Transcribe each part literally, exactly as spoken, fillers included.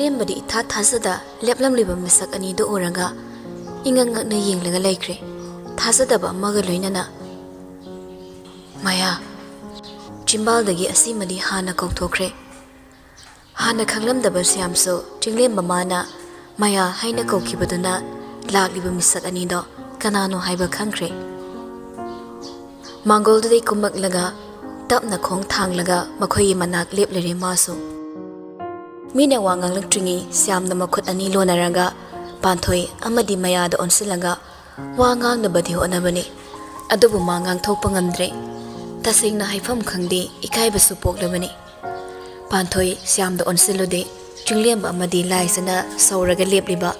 ꯂꯦꯝꯕꯗꯤ ꯏꯊꯥ ꯊꯥꯖꯗ ꯂꯦꯞꯂꯝꯂꯤꯕ ꯃꯤꯁꯛ ꯑꯅꯤꯗꯨ ꯎꯔꯒ ꯏꯉꯛ ꯉꯛꯅ ꯌꯦꯡꯂꯒ ꯂꯩꯈ꯭ꯔꯦ꯫ ꯊꯥꯖꯗꯕ ꯑꯃꯒ ꯂꯣꯏꯅꯅ, "ꯃꯌꯥ!" ꯆꯤꯝꯕꯥꯜꯗꯒꯤ ꯑꯁꯤꯃꯗꯤ ꯍꯥꯟꯅ ꯀꯧꯊꯣꯛꯈ꯭ꯔꯦ꯫ ꯍꯥꯟꯅ ꯈꯪꯂꯝꯗꯕ ꯁ꯭ꯌꯥꯝꯁꯨ ꯆꯤꯡꯂꯦꯝꯕ ꯃꯥꯅ "ꯃꯌꯥ" ꯍꯥꯏꯅ ꯀꯧꯈꯤꯕꯗꯨꯅ ꯂꯥꯛꯂꯤꯕ ꯃꯤꯁꯛ ꯑꯅꯤꯗꯣ ꯀꯅꯥꯅꯣ ꯍꯥꯏꯕ ꯈꯪꯈ꯭ꯔꯦ꯫ ꯃꯥꯡꯒꯣꯜꯗꯨꯗꯩ ꯀꯨꯝꯃꯛꯂꯒ ꯇꯞꯅ ꯈꯣꯡ ꯊꯥꯡꯂꯒ ꯃꯈꯣꯏꯒꯤ ꯃꯅꯥꯛ ꯂꯦꯞꯂꯔꯦ ꯃꯥꯁꯨ꯫ ꯃꯤꯅ ꯋꯥ ꯉꯥꯡꯂꯛꯇ꯭ꯔꯤꯉꯩ ꯁ꯭ꯌꯥꯝꯅ ꯃꯈꯨꯠ ꯑꯅꯤ ꯂꯣꯟꯅꯔꯒ ꯄꯥꯟꯊꯣꯏ ꯑꯃꯗꯤ ꯃꯌꯥꯗ ꯑꯣꯟꯁꯤꯜꯂꯒ ꯋꯥ ꯉꯥꯡꯅꯕꯗꯤ ꯍꯣꯠꯅꯕꯅꯤ, ꯑꯗꯨꯕꯨ ꯃꯥ ꯉꯥꯡꯊꯣꯛꯄ ꯉꯝꯗ꯭ꯔꯦ꯫ ꯇꯁꯦꯡꯅ ꯍꯥꯏꯐꯝ ꯈꯪꯗꯦ, ꯏꯀꯥꯏꯕꯁꯨ ꯄꯣꯛꯂꯕꯅꯤ꯫ ꯄꯥꯟꯊꯣꯏ ꯁ꯭ꯌꯥꯝꯗ ꯑꯣꯟꯁꯤꯜꯂꯨꯗꯦ꯫ ꯆꯤꯡꯂꯦꯝꯕ ꯑꯃꯗꯤ ꯂꯥꯏꯖꯅ ꯁꯧꯔꯒ ꯂꯦꯞꯂꯤꯕ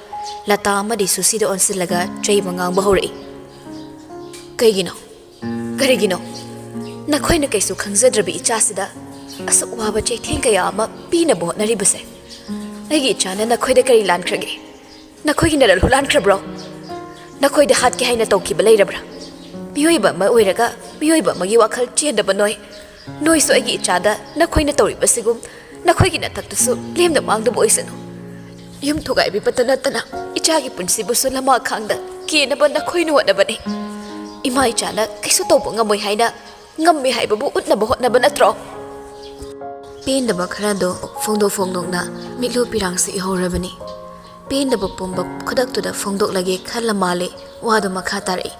ꯂꯇꯥ ꯑꯃꯗꯤ ꯁꯨꯁꯤꯗ ꯑꯣꯟꯁꯤꯜꯂꯒ ꯆꯩꯕ ꯉꯥꯡꯕ ꯍꯧꯔꯛꯏ꯫ "ꯀꯩꯒꯤꯅꯣ? ꯀꯔꯤꯒꯤꯅꯣ? ꯅꯈꯣꯏꯅ ꯀꯩꯁꯨ ꯈꯪꯖꯗ꯭ꯔꯕꯤ ꯏꯆꯥꯁꯤꯗ ꯑꯁꯨꯛ ꯋꯥꯕ ꯆꯩꯊꯦꯡ ꯀꯌꯥ ꯑꯃ ꯄꯤꯅꯕ ꯍꯣꯠꯅꯔꯤꯕꯁꯦ? ꯑꯩꯒꯤ ꯏꯆꯥꯅ ꯅꯈꯣꯏꯗ ꯀꯔꯤ ꯂꯥꯟꯈ꯭ꯔꯒꯦ? ꯅꯈꯣꯏꯒꯤ ꯅꯔꯜ ꯍꯨꯔꯥꯟꯈ꯭ꯔꯕ꯭ꯔꯣ? ꯅꯈꯣꯏꯗ ꯍꯥꯠꯀꯦ ꯍꯥꯏꯅ ꯇꯧꯈꯤꯕ ꯂꯩꯔꯕ꯭ꯔꯥ? ꯃꯤꯑꯣꯏꯕ ꯑꯃ ꯑꯣꯏꯔꯒ ꯃꯤꯑꯣꯏꯕ ꯑꯃꯒꯤ ꯋꯥꯈꯜ ꯆꯦꯟꯗꯕ ꯅꯣꯏ꯫ ꯅꯣꯏꯁꯨ ꯑꯩꯒꯤ ꯏꯆꯥꯗ ꯅꯈꯣꯏꯅ ꯇꯧꯔꯤꯕꯁꯤꯒꯨꯝ ꯅꯈꯣꯏꯒꯤ ꯅꯊꯛꯇꯁꯨ ꯂꯦꯝꯅ ꯃꯥꯡꯗꯕ ꯑꯣꯏꯁꯅꯨ꯫ ꯌꯨꯝ ꯊꯨꯒꯥꯏꯕꯤꯕꯇ ꯅꯠꯇꯅ ꯏꯆꯥꯒꯤ ꯄꯨꯟꯁꯤꯕꯨꯁꯨ ꯂꯃꯥꯈꯥꯡꯗ ꯀꯦꯅꯕ ꯅꯈꯣꯏꯅ ꯍꯣꯠꯅꯕꯅꯤ꯫ ꯏꯃꯥ ꯏꯆꯥꯅ ꯀꯩꯁꯨ ꯇꯧꯕ ꯉꯝꯃꯣꯏ ꯍꯥꯏꯅ ꯉꯝꯃꯤ ꯍꯥꯏꯕꯕꯨ ꯎꯠꯅꯕ ꯍꯣꯠꯅꯕ ꯅꯠꯇ꯭ꯔꯣ?" ꯄꯦꯟꯗꯕ ꯈꯔꯗꯣ ꯐꯣꯡꯗꯣꯛ ꯐꯣꯡꯗꯣꯛꯅ ꯃꯤꯠꯂꯨ ꯄꯤꯔꯥꯡꯁꯨ ꯏꯍꯧꯔꯕꯅꯤ꯫ ꯄꯦꯟꯗꯕ ꯄꯨꯝꯕ ꯈꯨꯗꯛꯇꯨꯗ ꯐꯣꯡꯗꯣꯛꯂꯒꯦ ꯈꯜꯂ ꯃꯥꯜꯂꯦ ꯋꯥꯗꯨ ꯃꯈꯥ ꯇꯥꯔꯛꯏ꯫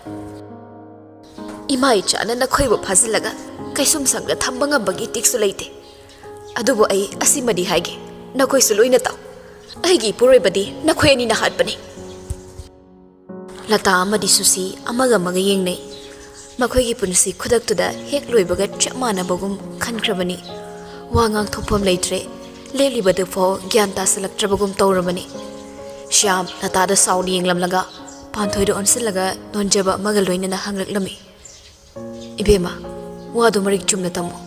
"ꯏꯃꯥ ꯏꯆꯥꯅ ꯅꯈꯣꯏꯕꯨ ꯐꯥꯖꯤꯜꯂꯒ ꯀꯩꯁꯨꯝꯁꯪꯗ ꯊꯝꯕ ꯉꯝꯕꯒꯤ ꯏꯇꯤꯛꯁꯨ ꯂꯩꯇꯦ꯫ ꯑꯗꯨꯕꯨ ꯑꯩ ꯑꯁꯤꯃꯗꯤ ꯍꯥꯏꯒꯦ, ꯅꯈꯣꯏꯁꯨ ꯂꯣꯏꯅ ꯇꯥꯎ꯫ ꯑꯩꯒꯤ ꯏꯄꯨꯔꯣꯏꯕꯗꯤ ꯅꯈꯣꯏ ꯑꯅꯤꯅ ꯍꯥꯠꯄꯅꯤ꯫" ꯂꯇꯥ ꯑꯃꯗꯤ ꯁꯨꯁꯤ ꯑꯃꯒ ꯑꯃꯒ ꯌꯦꯡꯅꯩ꯫ ꯃꯈꯣꯏꯒꯤ ꯄꯨꯟꯁꯤ ꯈꯨꯗꯛꯇꯨꯗ ꯍꯦꯛ ꯂꯣꯏꯕꯒ ꯆꯞ ꯃꯥꯟꯅꯕꯒꯨꯝ ꯈꯟꯈ꯭ꯔꯕꯅꯤ꯫ ꯋꯥ ꯉꯥꯡꯊꯣꯛꯐꯝ ꯂꯩꯇ꯭ꯔꯦ꯫ ꯂꯦꯞꯂꯤꯕꯗꯨꯐꯥꯎ ꯒ꯭ꯌꯥꯟ ꯇꯥꯁꯤꯜꯂꯛꯇ꯭ꯔꯕꯒꯨꯝ ꯇꯧꯔꯕꯅꯤ꯫ ꯁ꯭ꯌꯥꯝ ꯂꯇꯥꯗ ꯁꯥꯎꯅ ꯌꯦꯡꯂꯝꯂꯒ ꯄꯥꯟꯊꯣꯏꯗ ꯑꯣꯟꯁꯤꯜꯂꯒ ꯅꯣꯟꯖꯕ ꯑꯃꯒ ꯂꯣꯏꯅꯅ ꯍꯪꯂꯛꯂꯝꯃꯤ꯫ "ꯏꯕꯦꯝꯃ, ꯋꯥꯗꯨ ꯃꯔꯤꯛ ꯆꯨꯝꯅ ꯇꯝꯃꯨ꯫"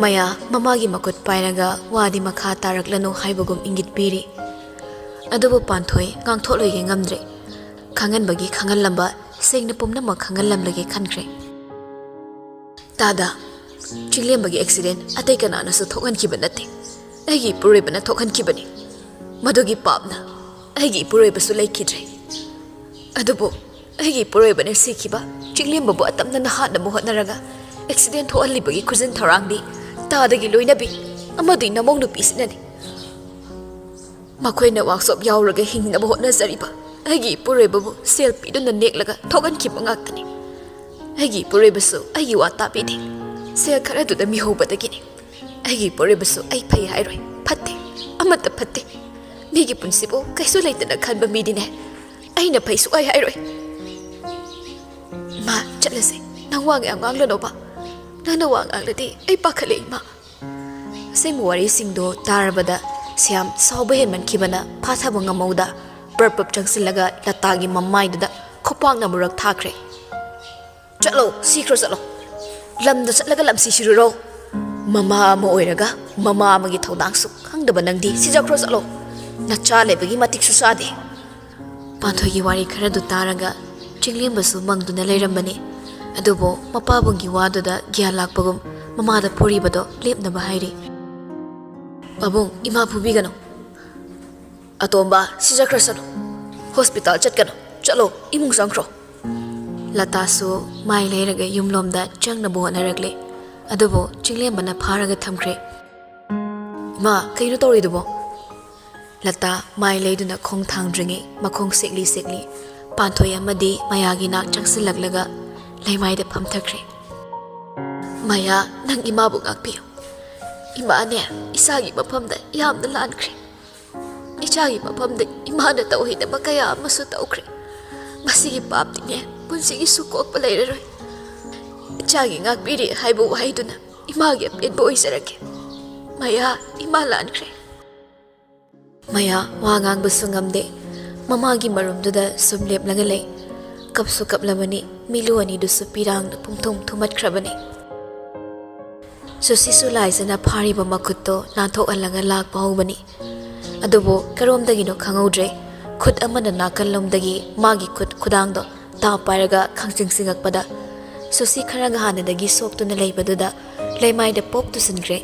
ꯃꯌꯥ ꯃꯃꯥꯒꯤ ꯃꯈꯨꯠ ꯄꯥꯏꯔꯒ ꯋꯥꯗꯤ ꯃꯈꯥ ꯇꯥꯔꯛꯂꯅꯨ ꯍꯥꯏꯕꯒꯨꯝ ꯏꯪꯒꯤꯠ ꯄꯤꯔꯤ꯫ ꯑꯗꯨꯕꯨ ꯄꯥꯟꯊꯣꯏ ꯉꯥꯡꯊꯣꯛꯂꯣꯏꯒꯦ ꯉꯝꯗ꯭ꯔꯦ꯫ ꯈꯪꯍꯟꯕꯒꯤ ꯈꯪꯍꯜꯂꯝꯕ, ꯁꯦꯡꯅ ꯄꯨꯝꯅꯃꯛ ꯈꯪꯍꯜꯂꯝꯂꯒꯦ ꯈꯟꯈ꯭ꯔꯦ꯫ "ꯇꯥꯗ, ꯆꯤꯡꯂꯦꯝꯕꯒꯤ ꯑꯦꯛꯁꯤꯗꯦꯟ ꯑꯇꯩ ꯀꯅꯥꯅꯁꯨ ꯊꯣꯛꯍꯟꯈꯤꯕ ꯅꯠꯇꯦ꯫ ꯑꯩꯒꯤ ꯏꯄꯨꯔꯣꯏꯕꯅ ꯊꯣꯛꯍꯟꯈꯤꯕꯅꯤ꯫ ꯃꯗꯨꯒꯤ ꯄꯥꯞꯅ ꯑꯩꯒꯤ ꯏꯄꯨꯔꯣꯏꯕꯁꯨ ꯂꯩꯈꯤꯗ꯭ꯔꯦ꯫ ꯑꯗꯨꯕꯨ ꯑꯩꯒꯤ ꯏꯄꯨꯔꯣꯏꯕꯅ ꯁꯤꯈꯤꯕ ꯆꯤꯡꯂꯦꯝꯕꯕꯨ ꯑꯇꯝꯅꯅ ꯍꯥꯠꯅꯕ ꯍꯣꯠꯅꯔꯒ ꯑꯦꯛꯁꯤꯗꯦꯟ ꯊꯣꯛꯍꯜꯂꯤꯕꯒꯤ ꯈꯨꯖꯤꯟ ꯊꯧꯔꯥꯡꯗꯤ ꯇꯥꯗꯒꯤ ꯂꯣꯏꯅꯕꯤ ꯑꯃꯗꯤ ꯅꯃꯧ ꯅꯨꯄꯤꯁꯤꯅꯅꯤ꯫ ꯃꯈꯣꯏꯅ ꯋꯥꯛꯁꯣꯞ ꯌꯥꯎꯔꯒ ꯍꯤꯡꯅꯕ ꯍꯣꯠꯅꯖꯔꯤꯕ ꯑꯩꯒꯤ ꯏꯄꯨꯔꯣꯏꯕꯕꯨ ꯁꯦꯜ ꯄꯤꯗꯨꯅ ꯅꯦꯛꯂꯒ ꯊꯣꯛꯍꯟꯈꯤꯕ ꯉꯥꯛꯇꯅꯤ꯫ ꯑꯩꯒꯤ ꯏꯄꯨꯔꯣꯏꯕꯁꯨ ꯑꯩꯒꯤ ꯋꯥ ꯇꯥꯕꯤꯗꯦ꯫ ꯁꯦꯜ ꯈꯔꯗꯨꯗ ꯃꯤꯍꯧꯕꯗꯒꯤꯅꯤ꯫ ꯑꯩꯒꯤ ꯏꯄꯨꯔꯣꯏꯕꯁꯨ ꯑꯩ ꯐꯩ ꯍꯥꯏꯔꯣꯏ꯫ ꯐꯠꯇꯦ꯫ ꯑꯃꯠꯇ ꯐꯠꯇꯦ꯫ ꯃꯤꯒꯤ ꯄꯨꯟꯁꯤꯕꯨ ꯀꯩꯁꯨ ꯂꯩꯇꯅ ꯈꯟꯕ ꯃꯤꯗꯤꯅꯦ ꯑꯩꯅ ꯐꯩ ꯁꯨꯛꯍꯥꯏ ꯍꯥꯏꯔꯣꯏ꯫ ꯏꯃꯥ, ꯆꯠꯂꯁꯦ꯫ ꯅꯪ ꯋꯥ ꯌꯥꯝ ꯉꯥꯡꯂꯅꯣꯕ꯫ ꯅꯪꯅ ꯋꯥ ꯉꯥꯡꯂꯗꯤ ꯑꯩ ꯄꯥꯈꯠꯂꯦ, ꯏꯃꯥ꯫ ꯑꯁꯦꯡꯕ ꯋꯥꯔꯤꯁꯤꯡꯗꯣ ꯇꯥꯔꯕꯗ ꯁ꯭ꯌꯥꯝ ꯁꯥꯎꯕ ꯍꯦꯟꯃꯟꯈꯤꯕꯅ ꯐꯥꯊꯕ ꯉꯝꯍꯧꯗ ꯄ꯭ꯔꯞ ꯄ꯭ꯔꯞ ꯆꯪꯁꯤꯜꯂꯒ ꯂꯇꯥꯒꯤ ꯃꯃꯥꯏꯗꯨꯗ ꯈꯨꯄꯥꯛꯅ ꯑꯃꯨꯔꯛ ꯊꯥꯈ꯭ꯔꯦ꯫ "ꯆꯠꯂꯣ, ꯁꯤꯈ꯭ꯔꯣ, ꯆꯠꯂꯣ꯫ ꯂꯝꯗ ꯆꯠꯂꯒ ꯂꯝꯁꯤ ꯁꯤꯔꯨꯔꯣ꯫ ꯃꯃꯥ ꯑꯃ ꯑꯣꯏꯔꯒ ꯃꯃꯥ ꯑꯃꯒꯤ ꯊꯧꯗꯥꯡꯁꯨ ꯈꯪꯗꯕ ꯅꯪꯗꯤ ꯁꯤꯖꯈ꯭ꯔꯣ, ꯆꯠꯂꯣ꯫ ꯅꯆꯥ ꯂꯩꯕꯒꯤ ꯃꯇꯤꯛꯁꯨ ꯆꯥꯗꯦ꯫" ꯄꯥꯟꯊꯣꯏꯒꯤ ꯋꯥꯔꯤ ꯈꯔꯗꯨ ꯇꯥꯔꯒ ꯆꯤꯡꯂꯦꯝꯕꯁꯨ ꯃꯪꯗꯨꯅ ꯂꯩꯔꯝꯕꯅꯤ꯫ ꯑꯗꯨꯕꯨ ꯃꯄꯥꯕꯨꯡꯒꯤ ꯋꯥꯗꯨꯗ ꯒ꯭ꯌꯥꯟ ꯂꯥꯛꯄꯒꯨꯝ ꯃꯃꯥꯗ ꯐꯨꯔꯤꯕꯗꯣ ꯂꯦꯞꯅꯕ ꯍꯥꯏꯔꯤ꯫ "ꯄꯥꯕꯨꯡ, ꯏꯃꯥ ꯐꯨꯕꯤꯒꯅꯨ꯫ ꯑꯇꯣꯝꯕ, ꯁꯤꯖꯈ꯭ꯔꯁꯅꯨ꯫ ꯍꯣꯁꯄꯤꯇꯥꯜ ꯆꯠꯀꯅꯨ꯫ ꯆꯠꯂꯣ, ꯏꯃꯨꯡ ꯆꯪꯈ꯭ꯔꯣ꯫" ꯂꯇꯥꯁꯨ ꯃꯥꯏ ꯂꯩꯔꯒ ꯌꯨꯝꯂꯣꯝꯗ ꯆꯪꯅꯕ ꯍꯣꯠꯅꯔꯛꯂꯦ꯫ ꯑꯗꯨꯕꯨ ꯆꯤꯡꯂꯦꯝꯕꯅ ꯐꯥꯔꯒ ꯊꯝꯈ꯭ꯔꯦ꯫ "ꯏꯃꯥ, ꯀꯩꯅꯣ ꯇꯧꯔꯤꯗꯨꯕꯣ?" ꯂꯇꯥ ꯃꯥꯏ ꯂꯩꯗꯨꯅ ꯈꯣꯡ ꯊꯥꯡꯗ꯭ꯔꯤꯉꯩ ꯃꯈꯣꯡ ꯁꯦꯛꯂꯤ ꯁꯦꯛꯂꯤ ꯄꯥꯟꯊꯣꯏ ꯑꯃꯗꯤ ꯃꯌꯥꯒꯤ ꯅꯥꯛ ꯆꯪꯁꯤꯜꯂꯛꯂꯒ ꯂꯩꯃꯥꯏꯗ ꯐꯝꯊꯈ꯭ꯔꯦ꯫ "ꯃꯌꯥ, ꯅꯪ ꯏꯃꯥꯕꯨ ꯉꯥꯛꯄꯤꯌꯨ꯫ ꯏꯃꯥꯅꯦ, ꯏꯆꯥꯒꯤ ꯃꯐꯝꯗ ꯌꯥꯝꯅ ꯂꯥꯟꯈ꯭ꯔꯦ꯫ ꯏꯆꯥꯒꯤ ꯃꯐꯝꯗ ꯏꯃꯥꯅ ꯇꯧꯍꯩꯗꯕ ꯀꯌꯥ ꯑꯃꯁꯨ ꯇꯧꯈ꯭ꯔꯦ꯫ ꯃꯁꯤꯒꯤ ꯄꯥꯞꯇꯤꯅꯦ ꯄꯨꯟꯁꯤꯒꯤꯁꯨ ꯀꯣꯛꯄ ꯂꯩꯔꯔꯣꯏ꯫ ꯏꯆꯥꯒꯤ ꯉꯥꯛꯄꯤꯔꯦ ꯍꯥꯏꯕ ꯋꯥꯍꯩꯗꯨꯅ ꯏꯃꯥꯒꯤ ꯑꯄꯦꯟꯕ ꯑꯣꯏꯖꯔꯒꯦ꯫ ꯃꯌꯥ, ꯏꯃꯥ ꯂꯥꯟꯈ꯭ꯔꯦ꯫" ꯃꯌꯥ ꯋꯥ ꯉꯥꯡꯕꯁꯨ ꯉꯝꯗꯦ꯫ ꯃꯃꯥꯒꯤ ꯃꯔꯨꯝꯗꯨꯗ ꯁꯨꯝ ꯂꯦꯞꯂꯒ ꯂꯩ꯫ ꯀꯞꯁꯨ ꯀꯞꯂꯕꯅꯤ, ꯃꯤꯂꯨ ꯑꯅꯤꯗꯨꯁꯨ ꯄꯤꯔꯥꯡꯅ ꯄꯨꯝꯊꯨꯝ ꯊꯨꯝꯃꯠꯈ꯭ꯔꯕꯅꯤ꯫ ꯁꯨꯁꯤꯁꯨ ꯂꯥꯏꯖꯅ ꯐꯥꯔꯤꯕ ꯃꯈꯨꯠꯇꯣ ꯅꯥꯟꯊꯣꯛꯍꯜꯂꯒ ꯂꯥꯛꯄ ꯍꯧꯕꯅꯤ꯫ ꯑꯗꯨꯕꯨ ꯀꯔꯣꯝꯗꯒꯤꯅꯣ ꯈꯪꯍꯧꯗ꯭ꯔꯦ, ꯈꯨꯠ ꯑꯃꯅ ꯅꯥꯀꯜꯂꯣꯝꯗꯒꯤ ꯃꯥꯒꯤ ꯈꯨꯠ ꯈꯨꯗꯥꯡꯗꯣ ꯇꯥ ꯄꯥꯏꯔꯒ ꯈꯪꯆꯤꯡ ꯆꯤꯡꯉꯛꯄꯗ, ꯁꯨꯁꯤ ꯈꯔꯒ ꯍꯥꯟꯅꯗꯒꯤ ꯁꯣꯛꯇꯨꯅ ꯂꯩꯕꯗꯨꯗ ꯂꯩꯃꯥꯏꯗ ꯄꯣꯞ ꯇꯨꯁꯤꯟꯈ꯭ꯔꯦ꯫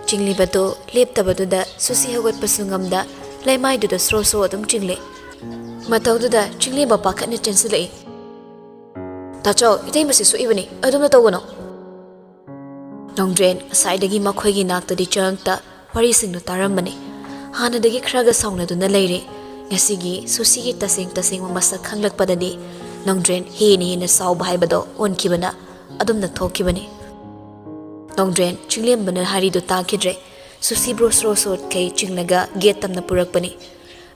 ꯆꯤꯡꯂꯤꯕꯗꯨ ꯂꯦꯞꯇꯕꯗꯨꯗ ꯁꯨꯁꯤ ꯍꯧꯒꯠꯄꯁꯨ ꯉꯝꯗ ꯂꯩꯃꯥꯏꯗꯨꯗ ꯁ꯭ꯔꯣ ꯁ꯭ꯔꯣ ꯑꯗꯨꯝ ꯆꯤꯡꯂꯤ꯫ ꯃꯇꯧꯗꯨꯗ ꯆꯤꯡꯂꯦꯝꯕ ꯄꯥꯈꯠꯅ ꯆꯦꯟꯁꯤꯜꯂꯛꯏ꯫ "ꯇꯥꯆꯧ, ꯏꯇꯩꯃꯁꯤ ꯁꯣꯛꯏꯕꯅꯤ, ꯑꯗꯨꯝꯅ ꯇꯧꯒꯅꯨ꯫" ꯅꯣꯡꯗ꯭ꯔꯦꯟ ꯉꯁꯥꯏꯗꯒꯤ ꯃꯈꯣꯏꯒꯤ ꯅꯥꯛꯇꯗꯤ ꯆꯪꯉꯛꯇ ꯋꯥꯔꯤꯁꯤꯡꯗꯨ ꯇꯥꯔꯝꯕꯅꯤ꯫ ꯍꯥꯟꯅꯗꯒꯤ ꯈꯔꯒ ꯁꯥꯎꯅꯗꯨꯅ ꯂꯩꯔꯦ꯫ ꯉꯁꯤꯒꯤ ꯁꯨꯁꯤꯒꯤ ꯇꯁꯦꯡ ꯇꯁꯦꯡꯕ ꯃꯁꯛ ꯈꯪꯂꯛꯄꯗꯗꯤ ꯅꯣꯡꯗ꯭ꯔꯦꯟ ꯍꯦꯟꯅ ꯍꯦꯟꯅ ꯁꯥꯎꯕ ꯍꯥꯏꯕꯗꯣ ꯑꯣꯟꯈꯤꯕꯅ ꯑꯗꯨꯝꯅ ꯊꯣꯛꯈꯤꯕꯅꯤ꯫ ꯅꯣꯡꯗ꯭ꯔꯦꯟ ꯆꯤꯡꯂꯦꯝꯕꯅ ꯍꯥꯏꯔꯤꯗꯨ ꯇꯥꯈꯤꯗ꯭ꯔꯦ꯫ ꯁꯨꯁꯤꯕꯨ ꯁ꯭ꯔꯣ ꯁ꯭ꯔꯣꯠꯈꯩ ꯆꯤꯡꯂꯒ ꯒꯦꯠ ꯇꯝꯅ ꯄꯨꯔꯛꯄꯅꯤ꯫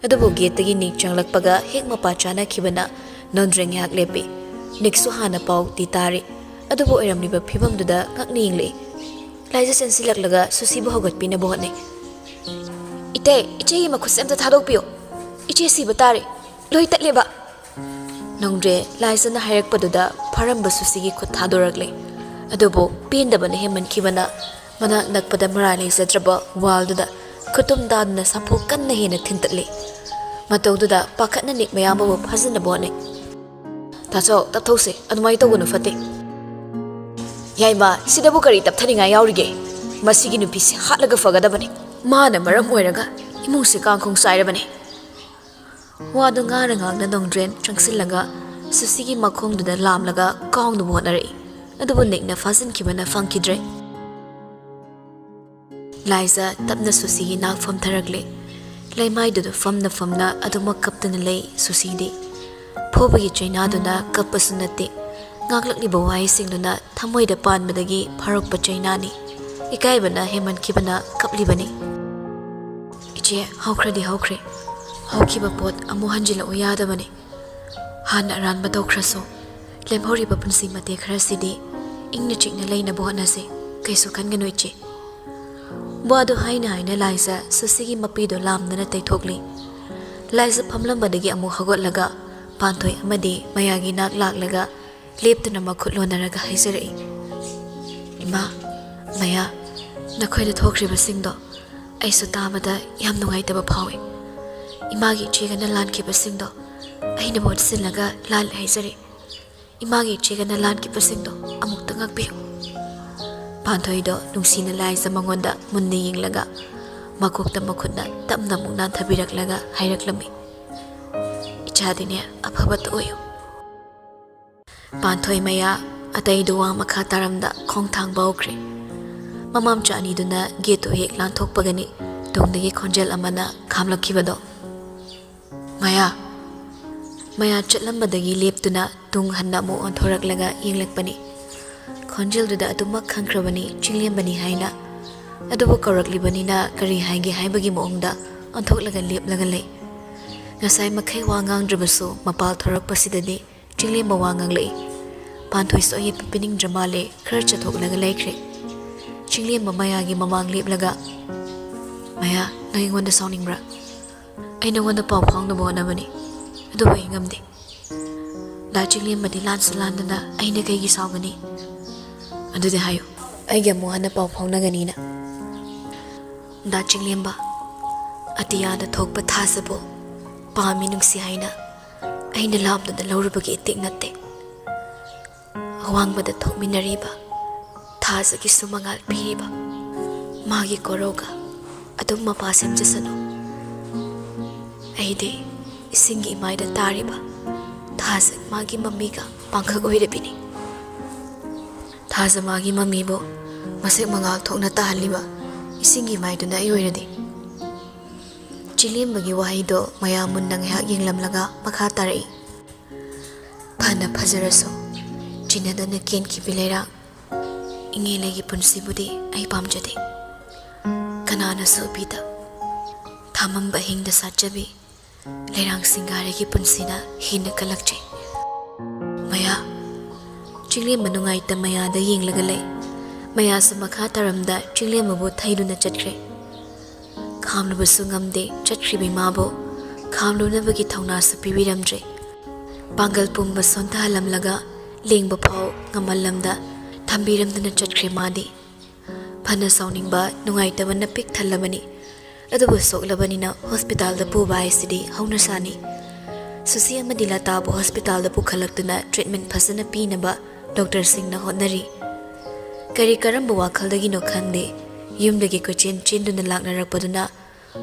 ꯑꯗꯨꯕꯨ ꯒꯦꯠꯇꯒꯤ ꯅꯤꯛ ꯆꯪꯂꯛꯄꯒ ꯍꯦꯛ ꯃꯄꯥ ꯆꯥꯅꯈꯤꯕꯅ ꯅꯣꯟꯗ꯭ꯔꯦ ꯉꯥꯏꯍꯥꯛ ꯂꯦꯞꯄꯤ꯫ ꯅꯤꯛꯁꯨ ꯍꯥꯟꯅ ꯄꯥꯎꯗꯤ ꯇꯥꯔꯤ꯫ ꯑꯗꯨꯕꯨ ꯑꯣꯏꯔꯝꯂꯤꯕ ꯐꯤꯕꯝꯗꯨꯗ ꯉꯛꯅ ꯌꯦꯡꯂꯛꯏ꯫ ꯂꯥꯏꯖ ꯆꯦꯟꯁꯤꯜꯂꯛꯂꯒ ꯁꯨꯁꯤꯕꯨ ꯍꯧꯒꯠꯄꯤꯅꯕ ꯍꯣꯠꯅꯩ꯫ "ꯏꯇꯩ, ꯏꯆꯦꯒꯤ ꯃꯈꯨꯠꯁꯦ ꯑꯝꯇ ꯊꯥꯗꯣꯛꯄꯤꯌꯨ꯫ ꯏꯆꯦ ꯁꯤꯕ ꯇꯥꯔꯦ꯫ ꯂꯣꯏ ꯇꯠꯂꯦꯕ꯫" ꯅꯣꯡꯗ꯭ꯔꯦ ꯂꯥꯏꯖꯅ ꯍꯥꯏꯔꯛꯄꯗꯨꯗ ꯐꯥꯔꯝꯕ ꯁꯨꯁꯤꯒꯤ ꯈꯨꯠ ꯊꯥꯗꯣꯔꯛꯂꯦ꯫ ꯑꯗꯨꯕꯨ ꯄꯦꯟꯗꯕꯅ ꯍꯦꯟꯃꯟꯈꯤꯕꯅ ꯃꯅꯥꯛ ꯅꯛꯄꯗ ꯃꯔꯥꯏ ꯂꯩꯖꯗ꯭ꯔꯕ ꯋꯥꯜꯗꯨꯗ ꯈꯨꯇꯨꯝ ꯇꯥꯗꯨꯅ ꯁꯥꯐꯨ ꯀꯟꯅ ꯍꯦꯟꯅ ꯊꯤꯟꯇꯠꯂꯤ꯫ ꯃꯇꯧꯗꯨꯗ ꯄꯥꯈꯠꯅ ꯅꯤꯛ ꯃꯌꯥꯝꯕꯕꯨ ꯐꯥꯖꯤꯟꯅꯕ ꯍꯣꯠꯅꯩ꯫ "ꯇꯥꯆꯧ, ꯇꯞꯊꯧꯁꯦ, ꯑꯗꯨꯃꯥꯏꯅ ꯇꯧꯒꯅꯨ, ꯐꯠꯇꯦ꯫" "ꯌꯥꯏꯃ, ꯁꯤꯗꯕꯨ ꯀꯔꯤ ꯇꯞꯊꯅꯤꯡꯉꯥꯏ ꯌꯥꯎꯔꯤꯒꯦ? ꯃꯁꯤꯒꯤ ꯅꯨꯄꯤꯁꯤ ꯍꯥꯠꯂꯒ ꯐꯒꯗꯕꯅꯦ꯫ ꯃꯥꯅ ꯃꯔꯝ ꯑꯣꯏꯔꯒ ꯏꯃꯨꯡꯁꯦ ꯀꯥꯡꯈꯣꯡ ꯆꯥꯏꯔꯕꯅꯦ꯫" ꯋꯥꯗꯨ ꯉꯥꯡꯅ ꯉꯥꯡꯅ ꯅꯣꯡꯗ꯭ꯔꯦꯟ ꯆꯪꯁꯤꯜꯂꯒ ꯁꯨꯁꯤꯒꯤ ꯃꯈꯣꯡꯗꯨꯗ ꯂꯥꯝꯂꯒ ꯀꯥꯎꯅꯕ ꯍꯣꯠꯅꯔꯛꯏ꯫ ꯑꯗꯨꯕꯨ ꯅꯤꯛꯅ ꯐꯥꯖꯤꯟꯈꯤꯕꯅ ꯐꯪꯈꯤꯗ꯭ꯔꯦ꯫ ꯂꯥꯏꯖ ꯇꯞꯅ ꯁꯨꯁꯤꯒꯤ ꯅꯥꯛ ꯐꯝꯊꯔꯛꯂꯦ꯫ ꯂꯩꯃꯥꯏꯗꯨꯗ ꯐꯝꯅ ꯐꯝꯅ ꯑꯗꯨꯃꯛ ꯀꯞꯇꯨꯅ ꯂꯩ ꯁꯨꯁꯤꯗꯤ꯫ ꯐꯨꯕꯒꯤ ꯆꯩꯅꯥꯗꯨꯅ ꯀꯞꯄꯁꯨ ꯅꯠꯇꯦ꯫ ꯉꯥꯡꯂꯛꯂꯤꯕ ꯋꯥꯍꯩꯁꯤꯡꯗꯨꯅ ꯊꯃꯣꯏꯗ ꯄꯥꯟꯕꯗꯒꯤ ꯐꯥꯔꯛꯄ ꯆꯩꯅꯥꯅꯤ꯫ ꯏꯀꯥꯏꯕꯅ ꯍꯦꯟꯃꯟꯈꯤꯕꯅ ꯀꯞꯂꯤꯕꯅꯤ꯫ "ꯏꯆꯦ, ꯍꯧꯈ꯭ꯔꯗꯤ ꯍꯧꯈ꯭ꯔꯦ꯫ ꯍꯧꯈꯤꯕ ꯄꯣꯠ ꯑꯃꯨꯛ ꯍꯟꯖꯤꯜꯂꯛꯎ ꯌꯥꯗꯕꯅꯤ꯫ ꯍꯥꯟꯅ ꯑꯔꯥꯟꯕ ꯇꯧꯈ꯭ꯔꯁꯨ, ꯂꯦꯝꯍꯧꯔꯤꯕ ꯄꯨꯟꯁꯤ ꯃꯇꯦꯛ ꯈꯔꯁꯤꯗꯤ ꯏꯪꯅ ꯆꯤꯛꯅ ꯂꯩꯅꯕ ꯍꯣꯠꯅꯁꯤ꯫ ꯀꯩꯁꯨ ꯈꯟꯒꯅꯨ, ꯏꯆꯦ꯫" ꯋꯥꯗꯨ ꯍꯥꯏꯅ ꯍꯥꯏꯅ ꯂꯥꯏꯖ ꯁꯨꯁꯤꯒꯤ ꯃꯄꯤꯗꯨ ꯂꯥꯝꯗꯅ ꯇꯩꯊꯣꯛꯂꯤ꯫ ꯂꯥꯏꯖ ꯐꯝꯂꯝꯕꯗꯒꯤ ꯑꯃꯨꯛ ꯍꯧꯒꯠꯂꯒ ꯄꯥꯟꯊꯣꯏ ꯑꯃꯗꯤ ꯃꯌꯥꯒꯤ ꯅꯥꯛ ꯂꯥꯛꯂꯒ ꯂꯦꯞꯇꯨꯅ ꯃꯈꯨꯠ ꯂꯣꯟꯅꯔꯒ ꯍꯥꯏꯖꯔꯛꯏ, "ꯏꯃꯥ, ꯃꯌꯥ, ꯅꯈꯣꯏꯅ ꯊꯣꯛꯈ꯭ꯔꯤꯕꯁꯤꯡꯗꯣ ꯑꯩꯁꯨ ꯇꯥꯕꯗ ꯌꯥꯝ ꯅꯨꯡꯉꯥꯏꯇꯕ ꯐꯥꯎꯏ꯫ ꯏꯃꯥꯒꯤ ꯏꯆꯦꯒꯅ ꯂꯥꯟꯈꯤꯕꯁꯤꯡꯗꯣ ꯑꯩꯅ ꯃꯍꯨꯠ ꯁꯤꯜꯂꯒ ꯂꯥꯜꯂꯦ ꯍꯥꯏꯖꯔꯤ꯫ ꯏꯃꯥꯒꯤ ꯏꯆꯦꯒꯅ ꯂꯥꯟꯈꯤꯕꯁꯤꯡꯗꯣ ꯑꯃꯨꯛꯇ ꯉꯥꯛꯄꯤꯌꯨ꯫" ꯄꯥꯟꯊꯣꯏꯗꯣ ꯅꯨꯡꯁꯤꯅ ꯂꯥꯏꯖ ꯃꯉꯣꯟꯗ ꯃꯨꯟꯅ ꯌꯦꯡꯂꯒ ꯃꯀꯣꯛꯇ ꯃꯈꯨꯠꯅ ꯇꯞꯅ ꯑꯃꯨꯛ ꯅꯥꯟꯊꯕꯤꯔꯛꯂꯒ ꯍꯥꯏꯔꯛꯂꯝꯃꯤ, "ꯏꯆꯥꯗꯤꯅꯦ ꯑꯐꯕꯇ ꯑꯣꯏꯌꯨ꯫ ꯄꯥꯟꯊꯣꯏ ꯃꯌꯥ ꯑꯇꯩꯗꯨ ꯋꯥ ꯃꯈꯥ ꯇꯥꯔꯝꯗ ꯈꯣꯡ ꯊꯥꯡꯕ ꯍꯧꯈ꯭ꯔꯦ꯫ ꯃꯃꯥ ꯃꯆꯥ ꯑꯅꯤꯗꯨꯅ ꯒꯦꯠꯇꯨ ꯍꯦꯛ ꯂꯥꯟꯊꯣꯛꯄꯒꯅꯤ ꯇꯨꯡꯗꯒꯤ ꯈꯣꯟꯖꯦꯜ ꯑꯃꯅ ꯈꯥꯝꯂꯛꯈꯤꯕꯗꯣ꯫ "ꯃꯌꯥ!" ꯃꯌꯥ ꯆꯠꯂꯝꯕꯗꯒꯤ ꯂꯦꯞꯇꯨꯅ ꯇꯨꯡ ꯍꯟꯅ ꯑꯃꯨꯛ ꯑꯣꯟꯊꯣꯔꯛꯂꯒ ꯌꯦꯡꯂꯛꯄꯅꯤ꯫ ꯈꯣꯟꯖꯦꯜꯗꯨꯗ ꯑꯗꯨꯃꯛ ꯈꯪꯈ꯭ꯔꯕꯅꯤ ꯆꯤꯡꯂꯦꯝꯕꯅꯤ ꯍꯥꯏꯅ꯫ ꯑꯗꯨꯕꯨ ꯀꯧꯔꯛꯂꯤꯕꯅꯤꯅ ꯀꯔꯤ ꯍꯥꯏꯒꯦ ꯍꯥꯏꯕꯒꯤ ꯃꯑꯣꯡꯗ ꯑꯣꯟꯊꯣꯛꯂꯒ ꯂꯦꯞꯂꯒ ꯂꯩ꯫ ꯉꯁꯥꯏ ꯃꯈꯩ ꯋꯥ ꯉꯥꯡꯗ꯭ꯔꯕꯁꯨ ꯃꯄꯥꯜ ꯊꯣꯔꯛꯄꯁꯤꯗꯗꯤ ꯆꯤꯡꯂꯦꯝꯕ ꯋꯥ ꯉꯥꯡꯂꯛꯏ꯫ ꯄꯥꯟꯊꯣꯏꯁꯨ ꯑꯌꯦꯠꯄ ꯄꯤꯅꯤꯡꯗ꯭ꯔ ꯃꯥꯜꯂꯦ, ꯈꯔ ꯆꯠꯊꯣꯛꯂꯒ ꯂꯩꯈ꯭ꯔꯦ꯫ ꯆꯤꯡꯂꯦꯝꯕ ꯃꯌꯥꯒꯤ ꯃꯃꯥꯡ ꯂꯦꯞꯂꯒ, "ꯃꯌꯥ, ꯅꯪ ꯑꯩꯉꯣꯟꯗ ꯁꯥꯎꯅꯤꯡꯕ꯭ꯔꯥ? ꯑꯩ ꯅꯉꯣꯟꯗ ꯄꯥꯎ ꯐꯥꯎꯅꯕ ꯍꯣꯠꯅꯕꯅꯤ, ꯑꯗꯨꯕꯨ ꯑꯩ ꯉꯝꯗꯦ꯫ ꯗꯥ ꯆꯤꯡꯂꯦꯝꯕꯗꯤ ꯂꯥꯟꯁꯨ ꯂꯥꯟꯗꯅ ꯑꯩꯅ ꯀꯩꯒꯤ ꯁꯥꯎꯒꯅꯤ? ꯑꯗꯨꯗꯤ ꯍꯥꯏꯌꯨ, ꯑꯩꯒ ꯑꯃꯨꯛ ꯍꯟꯅ ꯄꯥꯎ ꯐꯥꯎꯅꯒꯅꯤꯅ?" "ꯗꯥ ꯆꯤꯡꯂꯦꯝꯕ, ꯑꯇꯤꯌꯥꯗ ꯊꯣꯛꯄ ꯊꯥꯖꯕꯨ ꯄꯥꯝꯃꯤ ꯅꯨꯡꯁꯤ ꯍꯥꯏꯅ ꯑꯩꯅ ꯂꯥꯝꯗꯨꯅ ꯂꯧꯔꯨꯕꯒꯤ ꯏꯇꯤꯛ ꯅꯠꯇꯦ꯫ ꯑꯋꯥꯡꯕꯗ ꯊꯣꯛꯃꯤꯟꯅꯔꯤꯕ ꯊꯥꯖꯒꯤꯁꯨ ꯃꯉꯥꯜ ꯄꯤꯔꯤꯕ ꯃꯥꯒꯤ ꯀꯣꯔꯧꯒ ꯑꯗꯨꯝ ꯃꯄꯥ ꯁꯦꯝꯖꯁꯅꯨ꯫ ꯑꯩꯗꯤ ꯏꯁꯤꯡꯒꯤ ꯏꯃꯥꯏꯗ ꯇꯥꯔꯤꯕ ꯊꯥꯖ ꯃꯥꯒꯤ ꯃꯃꯤꯒ ꯄꯥꯡꯈꯛ ꯑꯣꯏꯔꯕꯤꯅꯤ꯫ ꯊꯥꯖ ꯃꯥꯒꯤ ꯃꯃꯤꯕꯨ ꯃꯁꯛ ꯃꯉꯥꯜ ꯊꯣꯛꯅ ꯇꯥꯍꯜꯂꯤꯕ ꯏꯁꯤꯡꯒꯤ ꯏꯃꯥꯏꯗꯨꯅ ꯑꯩ ꯑꯣꯏꯔꯗꯤ?" ꯆꯤꯡꯂꯦꯝꯕꯒꯤ ꯋꯥꯍꯩꯗꯣ ꯃꯌꯥ ꯃꯨꯟꯅ ꯉꯥꯏꯍꯥꯛ ꯌꯦꯡꯂꯝꯂꯒ ꯃꯈꯥ ꯇꯥꯔꯛꯏ꯫ "ꯐꯅ ꯐꯖꯔꯁꯨ ꯆꯤꯟꯅꯗꯅ ꯀꯦꯟꯈꯤꯕꯤ ꯂꯩꯔꯥꯡ ꯏꯉꯦꯂꯩꯒꯤ ꯄꯨꯟꯁꯤꯕꯨꯗꯤ ꯑꯩ ꯄꯥꯝꯖꯗꯦ꯫ ꯀꯅꯥꯅꯁꯨ ꯎꯕꯤꯗ ꯊꯥꯃꯝꯕ ꯑꯍꯤꯡꯗ ꯁꯥꯠꯆꯕꯤ ꯂꯩꯔꯥꯡ ꯁꯤꯡꯒꯥꯔꯩꯒꯤ ꯄꯨꯟꯁꯤꯅ ꯍꯦꯟꯅ ꯀꯜꯂꯛꯆꯩ꯫ ꯃꯌꯥ!" ꯆꯤꯡꯂꯦꯝꯕ ꯅꯨꯡꯉꯥꯏꯇ ꯃꯌꯥꯗ ꯌꯦꯡꯂꯒ ꯂꯩ꯫ ꯃꯌꯥꯁꯨ ꯃꯈꯥ ꯇꯥꯔꯝꯗ ꯆꯤꯡꯂꯦꯝꯕꯕꯨ ꯊꯩꯗꯨꯅ ꯆꯠꯈ꯭ꯔꯦ꯫ ꯈꯥꯝꯂꯨꯕꯁꯨ ꯉꯝꯗꯦ ꯆꯠꯈ꯭ꯔꯤꯕ ꯏꯃꯥꯕꯨ꯫ ꯈꯥꯝꯂꯨꯅꯕꯒꯤ ꯊꯧꯅꯥꯁꯨ ꯄꯤꯕꯤꯔꯝꯗ꯭ꯔꯦ꯫ ꯄꯥꯡꯒꯜ ꯄꯨꯝꯕ ꯁꯣꯟꯊꯍꯜꯂꯝꯂꯒ ꯂꯦꯡꯕ ꯐꯥꯎ ꯉꯝꯍꯜꯂꯝꯗ ꯊꯝꯕꯤꯔꯝꯗꯅ ꯆꯠꯈ꯭ꯔꯦ ꯃꯥꯗꯤ꯫ ꯐꯅ ꯁꯥꯎꯅꯤꯡꯕ, ꯅꯨꯡꯉꯥꯏꯇꯕꯅ ꯄꯤꯛ ꯊꯜꯂꯕꯅꯤ꯫ ꯑꯗꯨꯕꯨ ꯁꯣꯛꯂꯕꯅꯤꯅ ꯍꯣꯁꯄꯤꯇꯥꯜꯗ ꯄꯨꯕ ꯍꯥꯏꯁꯤꯗꯤ ꯍꯧꯅꯁꯥꯅꯤ꯫ ꯁꯨꯁꯤ ꯑꯃꯗꯤ ꯂꯇꯥꯕꯨ ꯍꯣꯁꯄꯤꯇꯥꯜꯗ ꯄꯨꯈꯠꯂꯛꯇꯨꯅ ꯇ꯭ꯔꯤꯠꯃꯦꯟ ꯐꯖꯅ ꯄꯤꯅꯕ ꯗꯣꯛꯇꯔꯁꯤꯡꯅ ꯍꯣꯠꯅꯔꯤ꯫ ꯀꯔꯤ ꯀꯔꯝꯕ ꯋꯥꯈꯜꯗꯒꯤꯅꯣ ꯈꯪꯗꯦ, ꯌꯨꯝꯗꯒꯤ ꯀꯣꯏꯆꯦꯟ ꯆꯦꯟꯗꯨꯅ ꯂꯥꯛꯅꯔꯛꯄꯗꯨꯅ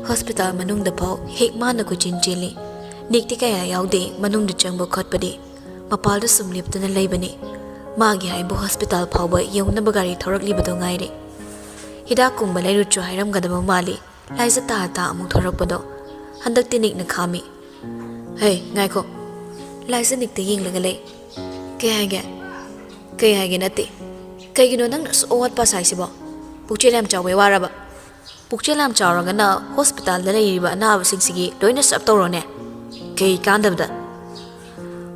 ꯍꯣꯁꯄꯤꯇꯥꯜ ꯃꯅꯨꯡꯗ ꯐꯥꯎ ꯍꯦꯛ ꯃꯥꯅ ꯀꯣꯏꯆꯦꯟ ꯆꯦꯜꯂꯤ꯫ ꯅꯤꯛꯇꯤ ꯀꯌꯥ ꯌꯥꯎꯗꯦ ꯃꯅꯨꯡꯗ ꯆꯪꯕ ꯈꯣꯠꯄꯗꯤ꯫ ꯃꯄꯥꯜꯗ ꯁꯨꯝ ꯂꯦꯞꯇꯨꯅ ꯂꯩꯕꯅꯤ꯫ ꯃꯥꯒꯤ ꯍꯥꯏꯕꯨ ꯍꯣꯁꯄꯤꯇꯥꯜ ꯐꯥꯎꯕ ꯌꯧꯅꯕ ꯒꯥꯔꯤ ꯊꯧꯔꯛꯂꯤꯕꯗꯣ ꯉꯥꯏꯔꯦ꯫ ꯍꯤꯗꯥꯛꯀꯨꯝꯕ ꯂꯩꯔꯨꯆꯣ ꯍꯥꯏꯔꯝꯒꯗꯕ ꯃꯥꯜꯂꯤ꯫ ꯂꯥꯏꯖ ꯇꯥ ꯇꯥ ꯑꯃꯨꯛ ꯊꯧꯔꯛꯄꯗꯣ ꯍꯟꯗꯛꯇꯤ ꯅꯤꯛꯅ ꯈꯥꯝꯃꯤ꯫ "ꯍꯩ, ꯉꯥꯏꯈꯣ!" ꯂꯥꯏꯖ ꯅꯤꯛꯇ ꯌꯦꯡꯂꯒ ꯂꯩ꯫ "ꯀꯩ ꯍꯥꯏꯒꯦ?" "ꯀꯩ ꯍꯥꯏꯒꯦ ꯅꯠꯇꯦ꯫ ꯀꯩꯒꯤꯅꯣ ꯅꯪꯅ ꯑꯁꯨꯛ ꯑꯋꯥꯠꯄ ꯁꯥꯏꯁꯤꯕꯣ? ꯄꯨꯛꯆꯦꯜ ꯌꯥꯝ ꯆꯥꯎꯕꯩ ꯋꯥꯔꯕ? ꯄꯨꯛꯆꯦꯜ ꯌꯥꯝ ꯆꯥꯎꯔꯒꯅ ꯍꯣꯁꯄꯤꯇꯥꯜꯗ ꯂꯩꯔꯤꯕ ꯑꯅꯥꯕꯁꯤꯡꯁꯤꯒꯤ ꯂꯣꯏꯅ ꯁꯞ ꯇꯧꯔꯣꯅꯦ꯫ ꯀꯩ ꯀꯥꯟꯗꯕꯗ?"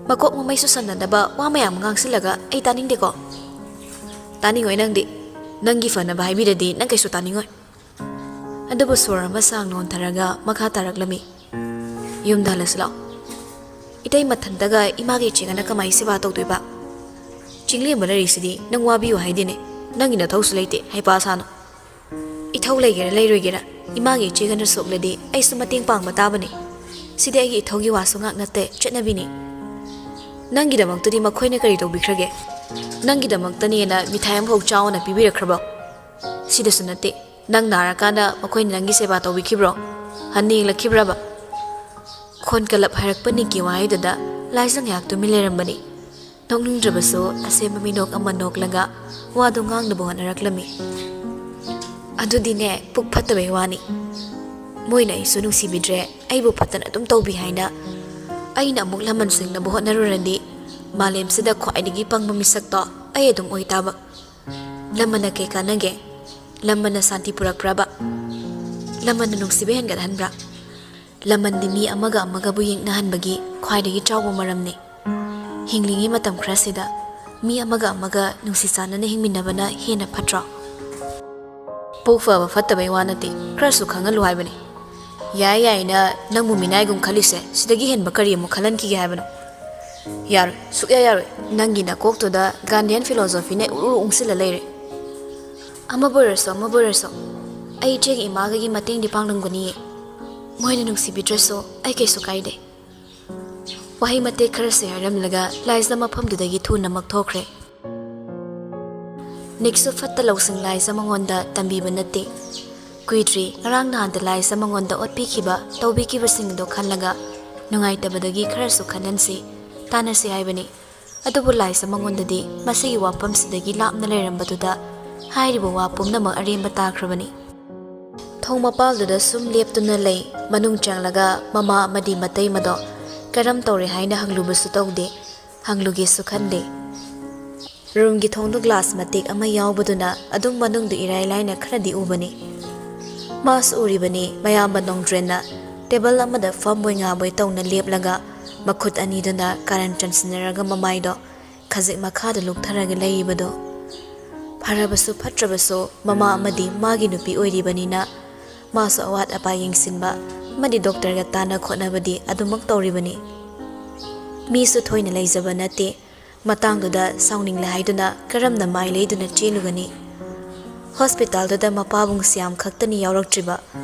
ꯃꯀꯣꯛ ꯃꯃꯩꯁꯨ ꯁꯟꯅꯗꯕ ꯋꯥ ꯃꯌꯥꯝ ꯉꯥꯡꯁꯤꯜꯂꯒ ꯑꯩ ꯇꯥꯅꯤꯡꯗꯦꯀꯣ꯫ "ꯇꯥꯅꯤꯡꯉꯣꯏ ꯅꯪꯗꯤ꯫ ꯅꯪꯒꯤ ꯐꯅꯕ ꯍꯥꯏꯕꯤꯔꯗꯤ ꯅꯪ ꯀꯩꯁꯨ ꯇꯥꯅꯤꯡꯉꯣꯏ꯫" ꯑꯗꯨꯕꯨ ꯁꯣꯔ ꯑꯃ ꯁꯥꯡꯅ ꯍꯣꯟꯊꯔꯒ ꯃꯈꯥ ꯇꯥꯔꯛꯂꯝꯃꯤ꯫ "ꯌꯨꯝꯗ ꯍꯜꯂꯁꯤ ꯂꯥꯛꯑꯣ꯫ ꯏꯇꯩ ꯃꯊꯟꯇꯒ ꯏꯃꯥꯒ ꯏꯆꯦꯒꯅ ꯀꯃꯥꯏ ꯁꯦꯕꯥ ꯇꯧꯗꯣꯏꯕ? ꯆꯤꯡꯂꯦꯝꯕ ꯂꯩꯔꯤꯁꯤꯗꯤ ꯅꯪ ꯋꯥꯕꯤꯌꯨ ꯍꯥꯏꯗꯦꯅꯦ꯫ ꯅꯪꯒꯤ ꯅꯊꯧꯁꯨ ꯂꯩꯇꯦ, ꯍꯩꯄꯥ ꯁꯥꯅꯨ꯫" "ꯏꯊꯧ ꯂꯩꯒꯦꯔꯥ ꯂꯩꯔꯣꯏꯒꯦꯔꯥ, ꯏꯃꯥꯒ ꯏꯆꯦꯒꯅ ꯁꯣꯛꯂꯗꯤ ꯑꯩꯁꯨ ꯃꯇꯦꯡ ꯄꯥꯡꯕ ꯇꯥꯕꯅꯤ꯫ ꯁꯤꯗꯤ ꯑꯩꯒꯤ ꯏꯊꯧꯒꯤ ꯋꯥꯁꯨ ꯉꯥꯛ ꯅꯠꯇꯦ, ꯆꯠꯅꯕꯤꯅꯤ꯫ ꯅꯪꯒꯤꯗꯃꯛꯇꯗꯤ ꯃꯈꯣꯏꯅ ꯀꯔꯤ ꯇꯧꯕꯤꯈ꯭ꯔꯒꯦ? ꯅꯪꯒꯤꯗꯃꯛꯇꯅꯦꯅ ꯃꯤꯊꯥꯏ ꯑꯃꯐꯥꯎ ꯆꯥꯎꯅ ꯄꯤꯕꯤꯔꯛꯈ꯭ꯔꯕꯣ? ꯁꯤꯗꯁꯨ ꯅꯠꯇꯦ, ꯅꯪ ꯅꯥꯔꯀꯥꯟꯗ ꯃꯈꯣꯏꯅ ꯅꯪꯒꯤ ꯁꯦꯕꯥ ꯇꯧꯕꯤꯈꯤꯕ꯭ꯔꯣ? ꯍꯟꯅ ꯌꯦꯡꯂꯛꯈꯤꯕ꯭ꯔꯕ?" ꯈꯣꯟ ꯀꯂꯞ ꯍꯥꯏꯔꯛꯄ ꯅꯤꯛꯀꯤ ꯋꯥꯍꯩꯗꯨꯗ ꯂꯥꯏꯖ ꯉꯥꯏꯍꯥꯛ ꯇꯨꯃꯤꯟ ꯂꯩꯔꯝꯕꯅꯤ꯫ ꯅꯣꯛꯅꯤꯡꯗ꯭ꯔꯕꯁꯨ ꯑꯁꯦꯝꯕ ꯃꯤꯅꯣꯛ ꯑꯃ ꯅꯣꯛꯂꯒ ꯋꯥꯗꯨ ꯉꯥꯡꯅꯕ ꯍꯣꯠꯅꯔꯛꯂꯝꯃꯤ꯫ "ꯑꯗꯨꯗꯤꯅꯦ, ꯄꯨꯛ ꯐꯠꯇꯕꯩ ꯋꯥꯅꯤ꯫ ꯃꯣꯏꯅ ꯑꯩꯁꯨ ꯅꯨꯡꯁꯤꯕꯤꯗ꯭ꯔꯦ, ꯑꯩꯕꯨ ꯐꯠꯇꯅ ꯑꯗꯨꯝ ꯇꯧꯕꯤ ꯍꯥꯏꯅ꯫ ꯑꯩꯅ ꯑꯃꯨꯛ ꯂꯃꯟ ꯁꯤꯡꯅꯕ ꯍꯣꯠꯅꯔꯨꯔꯗꯤ ꯃꯥꯂꯦꯝꯁꯤꯗ ꯈ꯭ꯋꯥꯏꯗꯒꯤ ꯄꯪꯕ ꯃꯤꯁꯛꯇꯣ ꯑꯩ ꯑꯗꯨꯝ ꯑꯣꯏ ꯇꯥꯕ꯫ ꯂꯃꯟꯅ ꯀꯩ ꯀꯥꯟꯅꯒꯦ? ꯂꯃꯟꯅ ꯁꯥꯟꯇꯤ ꯄꯨꯔꯛꯄ꯭ꯔꯕ? ꯂꯃꯟꯅ ꯅꯨꯡꯁꯤꯕ ꯍꯦꯟꯒꯠꯍꯟꯕ꯭ꯔꯥ? ꯂꯃꯟꯗꯤ ꯃꯤ ꯑꯃꯒ ꯑꯃꯒꯕꯨ ꯌꯦꯛꯅꯍꯟꯕꯒꯤ ꯈ꯭ꯋꯥꯏꯗꯒꯤ ꯆꯥꯎꯕ ꯃꯔꯝꯅꯤ꯫ ꯍꯤꯡꯂꯤꯉꯩ ꯃꯇꯝ ꯈꯔꯁꯤꯗ ꯃꯤ ꯑꯃꯒ ꯑꯃꯒ ꯅꯨꯡꯁꯤ ꯆꯥꯟꯅꯅ ꯍꯤꯡꯃꯤꯟꯅꯕꯅ ꯍꯦꯟꯅ ꯐꯠꯇ꯭ꯔꯣ?" "ꯄꯨꯛ ꯐꯕ ꯐꯠꯇꯕꯩ ꯋꯥ ꯅꯠꯇꯦ, ꯈꯔꯁꯨ ꯈꯪꯍꯜꯂꯨ ꯍꯥꯏꯕꯅꯤ꯫ ꯌꯥꯏ ꯌꯥꯏꯅ ꯅꯪꯕꯨ ꯃꯤꯅꯥꯏꯒꯨꯝ ꯈꯜꯂꯤꯁꯦ, ꯁꯤꯗꯒꯤ ꯍꯦꯟꯕ ꯀꯔꯤ ꯑꯃꯨꯛ ꯈꯜꯍꯟꯈꯤꯒꯦ ꯍꯥꯏꯕꯅꯣ?" "ꯌꯥꯔꯣꯏ, ꯁꯨꯛꯌꯥ ꯌꯥꯔꯣꯏ꯫ ꯅꯪꯒꯤ ꯅꯀꯣꯛꯇꯨꯗ ꯒꯥꯟꯙꯤꯌꯥꯟ ꯐꯤꯂꯣꯁꯣꯐꯤꯅ ꯎꯔꯨ ꯎꯔꯨ ꯎꯪꯁꯤꯜꯂ ꯂꯩꯔꯦ꯫" "ꯑꯃꯕꯨ ꯑꯣꯏꯔꯁꯨ, ꯑꯃꯕꯨ ꯑꯣꯏꯔꯁꯨ, ꯑꯩ ꯏꯆꯦꯒꯤ ꯏꯃꯥꯒꯒꯤ ꯃꯇꯦꯡꯗꯤ ꯄꯥꯡꯂꯝꯒꯅꯤꯌꯦ꯫ ꯃꯣꯏꯅ ꯅꯨꯡꯁꯤꯕꯤꯗ꯭ꯔꯁꯨ ꯑꯩ ꯀꯩꯁꯨ ꯀꯥꯏꯗꯦ꯫" ꯋꯥꯍꯩ ꯃꯇꯦꯛ ꯈꯔꯁꯦ ꯍꯥꯏꯔꯝꯂꯒ ꯂꯥꯏꯖ ꯃꯐꯝꯗꯨꯗꯒꯤ ꯊꯨꯅꯃꯛ ꯊꯣꯛꯈ꯭ꯔꯦ꯫ ꯅꯤꯛꯁꯨ ꯐꯠꯇ ꯂꯧꯁꯤꯡ ꯂꯥꯏꯖ ꯃꯉꯣꯟꯗ ꯇꯝꯕꯤꯕ ꯅꯠꯇꯦ꯫ ꯀꯨꯏꯗ꯭ꯔꯤ ꯉꯔꯥꯡ ꯅꯍꯥꯟꯗ ꯂꯥꯏꯖ ꯃꯉꯣꯟꯗ ꯑꯣꯠꯄꯤꯈꯤꯕ, ꯇꯧꯕꯤꯈꯤꯕꯁꯤꯡꯗꯣ ꯈꯜꯂꯒ ꯅꯨꯡꯉꯥꯏꯇꯕꯗꯒꯤ ꯈꯔꯁꯨ ꯈꯟꯍꯟꯁꯤ, ꯇꯥꯟꯅꯁꯤ ꯍꯥꯏꯕꯅꯤ꯫ ꯑꯗꯨꯕꯨ ꯂꯥꯏꯖ ꯃꯉꯣꯟꯗꯗꯤ ꯃꯁꯤꯒꯤ ꯋꯥꯐꯝꯁꯤꯗꯒꯤ ꯂꯥꯞꯅ ꯂꯩꯔꯝꯕꯗꯨꯗ ꯍꯥꯏꯔꯤꯕ ꯋꯥ ꯄꯨꯝꯅꯃꯛ ꯑꯔꯦꯝꯕ ꯇꯥꯈ꯭ꯔꯕꯅꯤ꯫ ꯊꯣꯡ ꯃꯄꯥꯜꯗꯨꯗ ꯁꯨꯝ ꯂꯦꯞꯇꯨꯅ ꯂꯩ꯫ ꯃꯅꯨꯡ ꯆꯪꯂꯒ ꯃꯃꯥ ꯑꯃꯗꯤ ꯃꯇꯩꯃꯗꯣ ꯀꯔꯝ ꯇꯧꯔꯦ ꯍꯥꯏꯅ ꯍꯪꯂꯨꯕꯁꯨ ꯇꯧꯗꯦ, ꯍꯪꯂꯨꯒꯦꯁꯨ ꯈꯟꯗꯦ꯫ ꯔꯨꯝꯒꯤ ꯊꯣꯡꯗꯨ ꯒ꯭ꯂꯥꯁ ꯃꯇꯦꯛ ꯑꯃ ꯌꯥꯎꯕꯗꯨꯅ ꯑꯗꯨꯝ ꯃꯅꯨꯡꯗꯨ ꯏꯔꯥꯏ ꯂꯥꯏꯅ ꯈꯔꯗꯤ ꯎꯕꯅꯤ꯫ ꯃꯥꯁꯨ ꯎꯔꯤꯕꯅꯤ, ꯃꯌꯥꯝꯕ ꯅꯣꯡꯗ꯭ꯔꯦꯟꯅ ꯇꯦꯕꯜ ꯑꯃꯗ ꯐꯝꯕꯣꯏ ꯉꯥꯕꯣꯏ ꯇꯧꯅ ꯂꯦꯞꯂꯒ ꯃꯈꯨꯠ ꯑꯅꯤꯗꯨꯅ ꯀꯥꯔꯟ ꯆꯟꯁꯤꯟꯅꯔꯒ ꯃꯃꯥꯏꯗꯣ ꯈꯖꯤꯛ ꯃꯈꯥꯗ ꯂꯨꯛꯊꯔꯒ ꯂꯩꯔꯤꯕꯗꯣ꯫ ꯐꯔꯕꯁꯨ ꯐꯠꯇ꯭ꯔꯕꯁꯨ ꯃꯃꯥ ꯑꯃꯗꯤ ꯃꯥꯒꯤ ꯅꯨꯄꯤ ꯑꯣꯏꯔꯤꯕꯅꯤꯅ ꯃꯥꯁꯨ ꯑꯋꯥꯠ ꯑꯄꯥ ꯌꯦꯡꯁꯤꯟꯕ ꯑꯃꯗꯤ ꯗꯣꯛꯇꯔꯒ ꯇꯥꯟꯅ ꯈꯣꯠꯅꯕꯗꯤ ꯑꯗꯨꯃꯛ ꯇꯧꯔꯤꯕꯅꯤ꯫ ꯃꯤꯁꯨ ꯊꯣꯏꯅ ꯂꯩꯖꯕ ꯅꯠꯇꯦ꯫ ꯃꯇꯥꯡꯗꯨꯗ ꯁꯥꯎꯅꯤꯡꯂꯦ ꯍꯥꯏꯗꯨꯅ ꯀꯔꯝꯅ ꯃꯥꯏ ꯂꯩꯗꯨꯅ ꯆꯦꯜꯂꯨꯒꯅꯤ? ꯍꯣꯁꯄꯤꯇꯥꯜꯗꯨꯗ ꯃꯄꯥꯕꯨꯡ ꯁ꯭ꯌꯥꯝ ꯈꯛꯇꯅꯤ ꯌꯥꯎꯔꯛꯇ꯭ꯔꯤꯕ,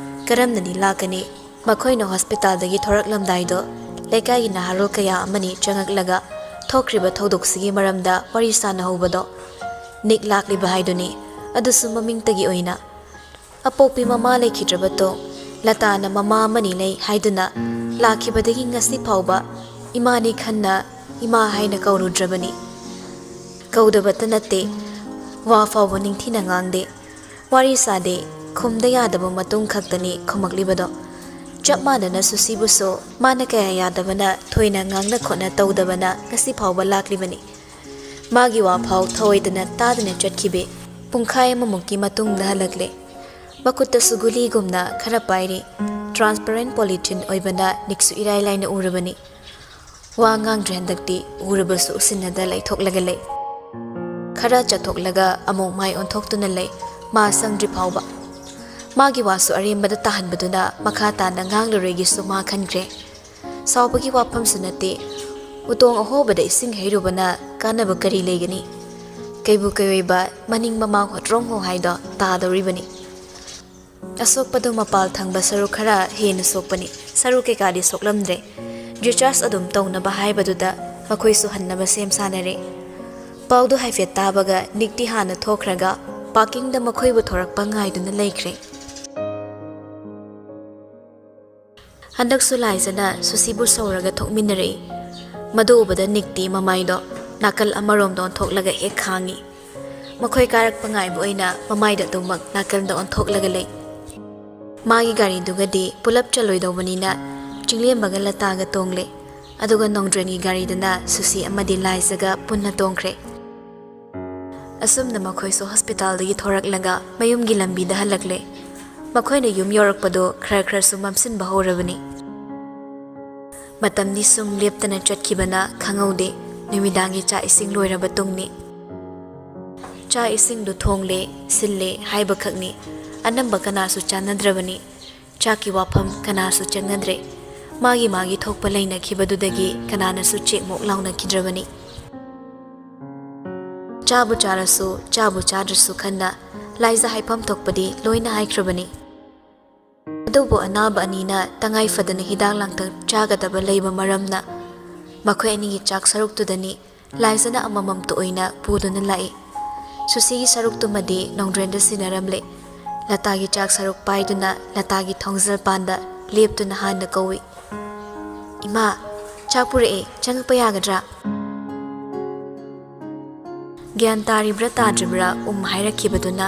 ꯀꯔꯝꯅꯅꯤ ꯂꯥꯛꯀꯅꯤ? ꯃꯈꯣꯏꯅ ꯍꯣꯁꯄꯤꯇꯥꯜꯗꯒꯤ ꯊꯣꯔꯛꯂꯝꯗꯥꯏꯗꯣ ꯂꯩꯀꯥꯏꯒꯤ ꯅꯍꯥꯔꯣꯜ ꯀꯌꯥ ꯑꯃꯅꯤ ꯆꯪꯉꯛꯂꯒ ꯊꯣꯛꯈ꯭ꯔꯤꯕ ꯊꯧꯗꯣꯛꯁꯤꯒꯤ ꯃꯔꯝꯗ ꯋꯥꯔꯤ ꯁꯥꯟꯅꯍꯧꯕꯗꯣ ꯅꯤꯛ ꯂꯥꯛꯂꯤꯕ ꯍꯥꯏꯗꯨꯅꯤ, ꯑꯗꯨꯁꯨ ꯃꯃꯤꯡꯇꯒꯤ ꯑꯣꯏꯅ꯫ ꯑꯄꯣꯛꯄꯤ ꯃꯃꯥ ꯂꯩꯈꯤꯗ꯭ꯔꯕ ꯇꯣꯛ, ꯂꯇꯥꯅ ꯃꯃꯥ ꯑꯃꯅꯤ ꯂꯩ ꯍꯥꯏꯗꯨꯅ ꯂꯥꯛꯈꯤꯕꯗꯒꯤ ꯉꯁꯤ ꯐꯥꯎꯕ ꯏꯃꯥꯅꯤ ꯈꯟꯅ ꯏꯃꯥ ꯍꯥꯏꯅ ꯀꯧꯔꯨꯗ꯭ꯔꯕꯅꯤ꯫ ꯀꯧꯗꯕꯇ ꯅꯠꯇꯦ, ꯋꯥ ꯐꯥꯎꯕ ꯅꯤꯡꯊꯤꯅ ꯉꯥꯡꯗꯦ, ꯋꯥꯔꯤ ꯁꯥꯗꯦ, ꯈꯨꯝꯗ ꯌꯥꯗꯕ ꯃꯇꯨꯡ ꯈꯛꯇꯅꯤ ꯈꯨꯝꯃꯛꯂꯤꯕꯗꯣ꯫ ꯆꯞ ꯃꯥꯟꯅꯅ ꯁꯨꯁꯤꯕꯨꯁꯨ ꯃꯥꯅ ꯀꯌꯥ ꯌꯥꯗꯕꯅ ꯊꯣꯏꯅ ꯉꯥꯡꯅ ꯈꯣꯠꯅ ꯇꯧꯗꯕꯅ ꯉꯁꯤ ꯐꯥꯎꯕ ꯂꯥꯛꯂꯤꯕꯅꯤ꯫ ꯃꯥꯒꯤ ꯋꯥꯐꯥꯎ ꯊꯧꯑꯣꯏꯗꯅ ꯇꯥꯗꯅ ꯆꯠꯈꯤꯕꯤ ꯄꯨꯡꯈꯥꯏ ꯑꯃꯃꯨꯛꯀꯤ ꯃꯇꯨꯡꯗ ꯍꯜꯂꯛꯂꯦ꯫ ꯃꯈꯨꯠꯇꯁꯨ ꯒꯨꯂꯤꯒꯨꯝꯅ ꯈꯔ ꯄꯥꯏꯔꯤ꯫ ꯇ꯭ꯔꯥꯟꯁꯄꯔꯦꯟ ꯄꯣꯂꯤꯊꯤꯟ ꯑꯣꯏꯕꯅ ꯅꯤꯛꯁꯨ ꯏꯔꯥꯏ ꯂꯥꯏꯅ ꯎꯔꯕꯅꯤ꯫ ꯋꯥ ꯉꯥꯡꯗ꯭ꯔꯦ ꯍꯟꯗꯛꯇꯤ, ꯎꯔꯕꯁꯨ ꯎꯁꯤꯟꯅꯗ ꯂꯩꯊꯣꯛꯂꯒ ꯂꯩ꯫ ꯈꯔ ꯆꯠꯊꯣꯛꯂꯒ ꯑꯃꯨꯛ ꯃꯥꯏ ꯑꯣꯟꯊꯣꯛꯇꯨꯅ ꯂꯩ, ꯃꯥ ꯁꯪꯗ꯭ꯔꯤ ꯐꯥꯎꯕ꯫ ꯃꯥꯒꯤ ꯋꯥꯁꯨ ꯑꯔꯦꯝꯕꯗ ꯇꯥꯍꯟꯕꯗꯨꯅ ꯃꯈꯥ ꯇꯥꯅ ꯉꯥꯡꯂꯔꯣꯏꯒꯦꯁꯨ ꯃꯥ ꯈꯟꯈ꯭ꯔꯦ꯫ ꯁꯥꯎꯕꯒꯤ ꯋꯥꯐꯝꯁꯨ ꯅꯠꯇꯦ꯫ ꯎꯇꯣꯡ ꯑꯍꯣꯕꯗ ꯏꯁꯤꯡ ꯍꯩꯔꯨꯕꯅ ꯀꯥꯟꯅꯕ ꯀꯔꯤ ꯂꯩꯒꯅꯤ? ꯀꯩꯕꯨ ꯀꯩꯑꯣꯏꯕ ꯃꯅꯤꯡ ꯃꯃꯥꯡ ꯍꯣꯇ꯭ꯔꯣꯡ ꯍꯣ ꯍꯥꯏꯗꯣ ꯇꯥꯗꯧꯔꯤꯕꯅꯤ꯫ ꯑꯁꯣꯛꯄꯗꯨ ꯃꯄꯥꯜ ꯊꯪꯕ ꯁꯔꯨꯛ ꯈꯔ ꯍꯦꯟꯅ ꯁꯣꯛꯄꯅꯤ꯫ ꯁꯔꯨ ꯀꯩꯀꯥꯗꯤ ꯁꯣꯛꯂꯝꯗ꯭ꯔꯦ꯫ ꯗꯤꯁꯆꯥꯔꯖ ꯑꯗꯨꯝ ꯇꯧꯅꯕ ꯍꯥꯏꯕꯗꯨꯗ ꯃꯈꯣꯏꯁꯨ ꯍꯟꯅꯕ ꯁꯦꯝ ꯁꯥꯅꯔꯦ꯫ ꯄꯥꯎꯗꯨ ꯍꯥꯏꯐꯦꯠ ꯇꯥꯕꯒ ꯅꯤꯛꯇꯤ ꯍꯥꯟꯅ ꯊꯣꯛꯈ꯭ꯔꯒ ꯄꯥꯔꯀꯤꯡꯗ ꯃꯈꯣꯏꯕꯨ ꯊꯣꯔꯛꯄ ꯉꯥꯏꯗꯨꯅ ꯂꯩꯈ꯭ꯔꯦ꯫ ꯍꯟꯗꯛꯁꯨ ꯂꯥꯏꯖꯅ ꯁꯨꯁꯤꯕꯨ ꯁꯧꯔꯒ ꯊꯣꯛꯃꯤꯟꯅꯔꯛꯏ꯫ ꯃꯗꯨ ꯎꯕꯗ ꯅꯤꯛꯇꯤ ꯃꯃꯥꯏꯗꯣ ꯅꯥꯀꯜ ꯑꯃꯔꯣꯝꯗ ꯑꯣꯟꯊꯣꯛꯂꯒ ꯍꯦꯛ ꯈꯥꯡꯉꯤ꯫ ꯃꯈꯣꯏ ꯀꯥꯔꯛꯄ ꯉꯥꯏꯕ ꯑꯣꯏꯅ ꯃꯃꯥꯏꯗꯣ ꯑꯗꯨꯃꯛ ꯅꯥꯀꯜꯗ ꯑꯣꯟꯊꯣꯛꯂꯒ ꯂꯩ꯫ ꯃꯥꯒꯤ ꯒꯥꯔꯤꯗꯨꯒꯗꯤ ꯄꯨꯂꯞ ꯆꯠꯂꯣꯏꯗꯧꯕꯅꯤꯅ ꯆꯤꯡꯂꯦꯝꯕꯒ ꯂꯇꯥꯒ ꯇꯣꯡꯂꯦ꯫ ꯑꯗꯨꯒ ꯅꯣꯡꯗ꯭ꯔꯦꯟꯒꯤ ꯒꯥꯔꯤꯗꯨꯅ ꯁꯨꯁꯤ ꯑꯃꯗꯤ ꯂꯥꯏꯖꯒ ꯄꯨꯟꯅ ꯇꯣꯡꯈ꯭ꯔꯦ꯫ ꯑꯁꯨꯝꯅ ꯃꯈꯣꯏꯁꯨ ꯍꯣꯁꯄꯤꯇꯥꯜꯗꯒꯤ ꯊꯣꯔꯛꯂꯒ ꯃꯌꯨꯝꯒꯤ ꯂꯝꯕꯤꯗ ꯍꯜꯂꯛꯂꯦ꯫ ꯃꯈꯣꯏꯅ ꯌꯨꯝ ꯌꯧꯔꯛꯄꯗꯨ ꯈꯔ ꯈꯔꯁꯨ ꯃꯝꯁꯤꯟꯕ ꯍꯧꯔꯕꯅꯤ꯫ ꯃꯇꯝꯗꯤ ꯁꯨꯝ ꯂꯦꯞꯇꯅ ꯆꯠꯈꯤꯕꯅ ꯈꯪꯍꯧꯗꯦ꯫ ꯅꯨꯃꯤꯗꯥꯡꯒꯤ ꯆꯥꯛ ꯏꯁꯤꯡ ꯂꯣꯏꯔꯕ ꯇꯨꯡꯅꯤ꯫ ꯆꯥꯛ ꯏꯁꯤꯡꯗꯨ ꯊꯣꯡꯂꯦ, ꯁꯤꯜꯂꯦ ꯍꯥꯏꯕꯈꯛꯅꯤ꯫ ꯑꯅꯝꯕ ꯀꯅꯥꯁꯨ ꯆꯥꯟꯅꯗ꯭ꯔꯕꯅꯤ꯫ ꯆꯥꯛꯀꯤ ꯋꯥꯐꯝ ꯀꯅꯥꯁꯨ ꯆꯪꯅꯗ꯭ꯔꯦ꯫ ꯃꯥꯒꯤ ꯃꯥꯒꯤ ꯊꯣꯛꯄ ꯂꯩꯅꯈꯤꯕꯗꯨꯗꯒꯤ ꯀꯅꯥꯅꯁꯨ ꯆꯦꯛꯃꯣꯛ ꯂꯥꯎꯅꯈꯤꯗ꯭ꯔꯕꯅꯤ꯫ ꯆꯥꯕꯨ ꯆꯥꯔꯁꯨ, ꯆꯥꯕꯨ ꯆꯥꯗ꯭ꯔꯁꯨ ꯈꯟꯅ ꯂꯥꯏꯖ ꯍꯥꯏꯐꯝ ꯊꯣꯛꯄꯗꯤ ꯂꯣꯏꯅ ꯍꯥꯏꯈ꯭ꯔꯕꯅꯤ꯫ ꯑꯗꯨꯕꯨ ꯑꯅꯥꯕ ꯑꯅꯤꯅ ꯇꯉꯥꯏ ꯐꯗꯅ ꯍꯤꯗꯥꯛ ꯂꯥꯡꯊꯛ ꯆꯥꯒꯗꯕ ꯂꯩꯕ ꯃꯔꯝꯅ ꯃꯈꯣꯏ ꯑꯅꯤꯒꯤ ꯆꯥꯛ ꯁꯔꯨꯛꯇꯨꯗꯅꯤ ꯂꯥꯏꯖꯅ ꯑꯃꯃꯝꯇ ꯑꯣꯏꯅ ꯄꯨꯗꯨꯅ ꯂꯥꯛꯏ꯫ ꯁꯨꯁꯤꯒꯤ ꯁꯔꯨꯛꯇꯨꯃꯗꯤ ꯅꯣꯡꯗ꯭ꯔꯦꯟꯗ ꯁꯤꯟꯅꯔꯝꯂꯦ꯫ ꯂꯇꯥꯒꯤ ꯆꯥꯛ ꯁꯔꯨꯛ ꯄꯥꯏꯗꯨꯅ ꯂꯇꯥꯒꯤ ꯊꯣꯡꯖꯜ ꯄꯥꯟꯗ ꯂꯦꯞꯇꯨꯅ ꯍꯥꯟꯅ ꯀꯧꯏ, "ꯏꯃꯥ, ꯆꯥꯛ ꯄꯨꯔꯛꯑꯦ, ꯆꯪꯉꯛꯄ ꯌꯥꯒꯗ꯭ꯔꯥ?" ꯒ꯭ꯌꯥꯟ ꯇꯥꯔꯤꯕ꯭ꯔꯥ ꯇꯥꯗ꯭ꯔꯤꯕ꯭ꯔꯥ ꯎꯝ ꯍꯥꯏꯔꯛꯈꯤꯕꯗꯨꯅ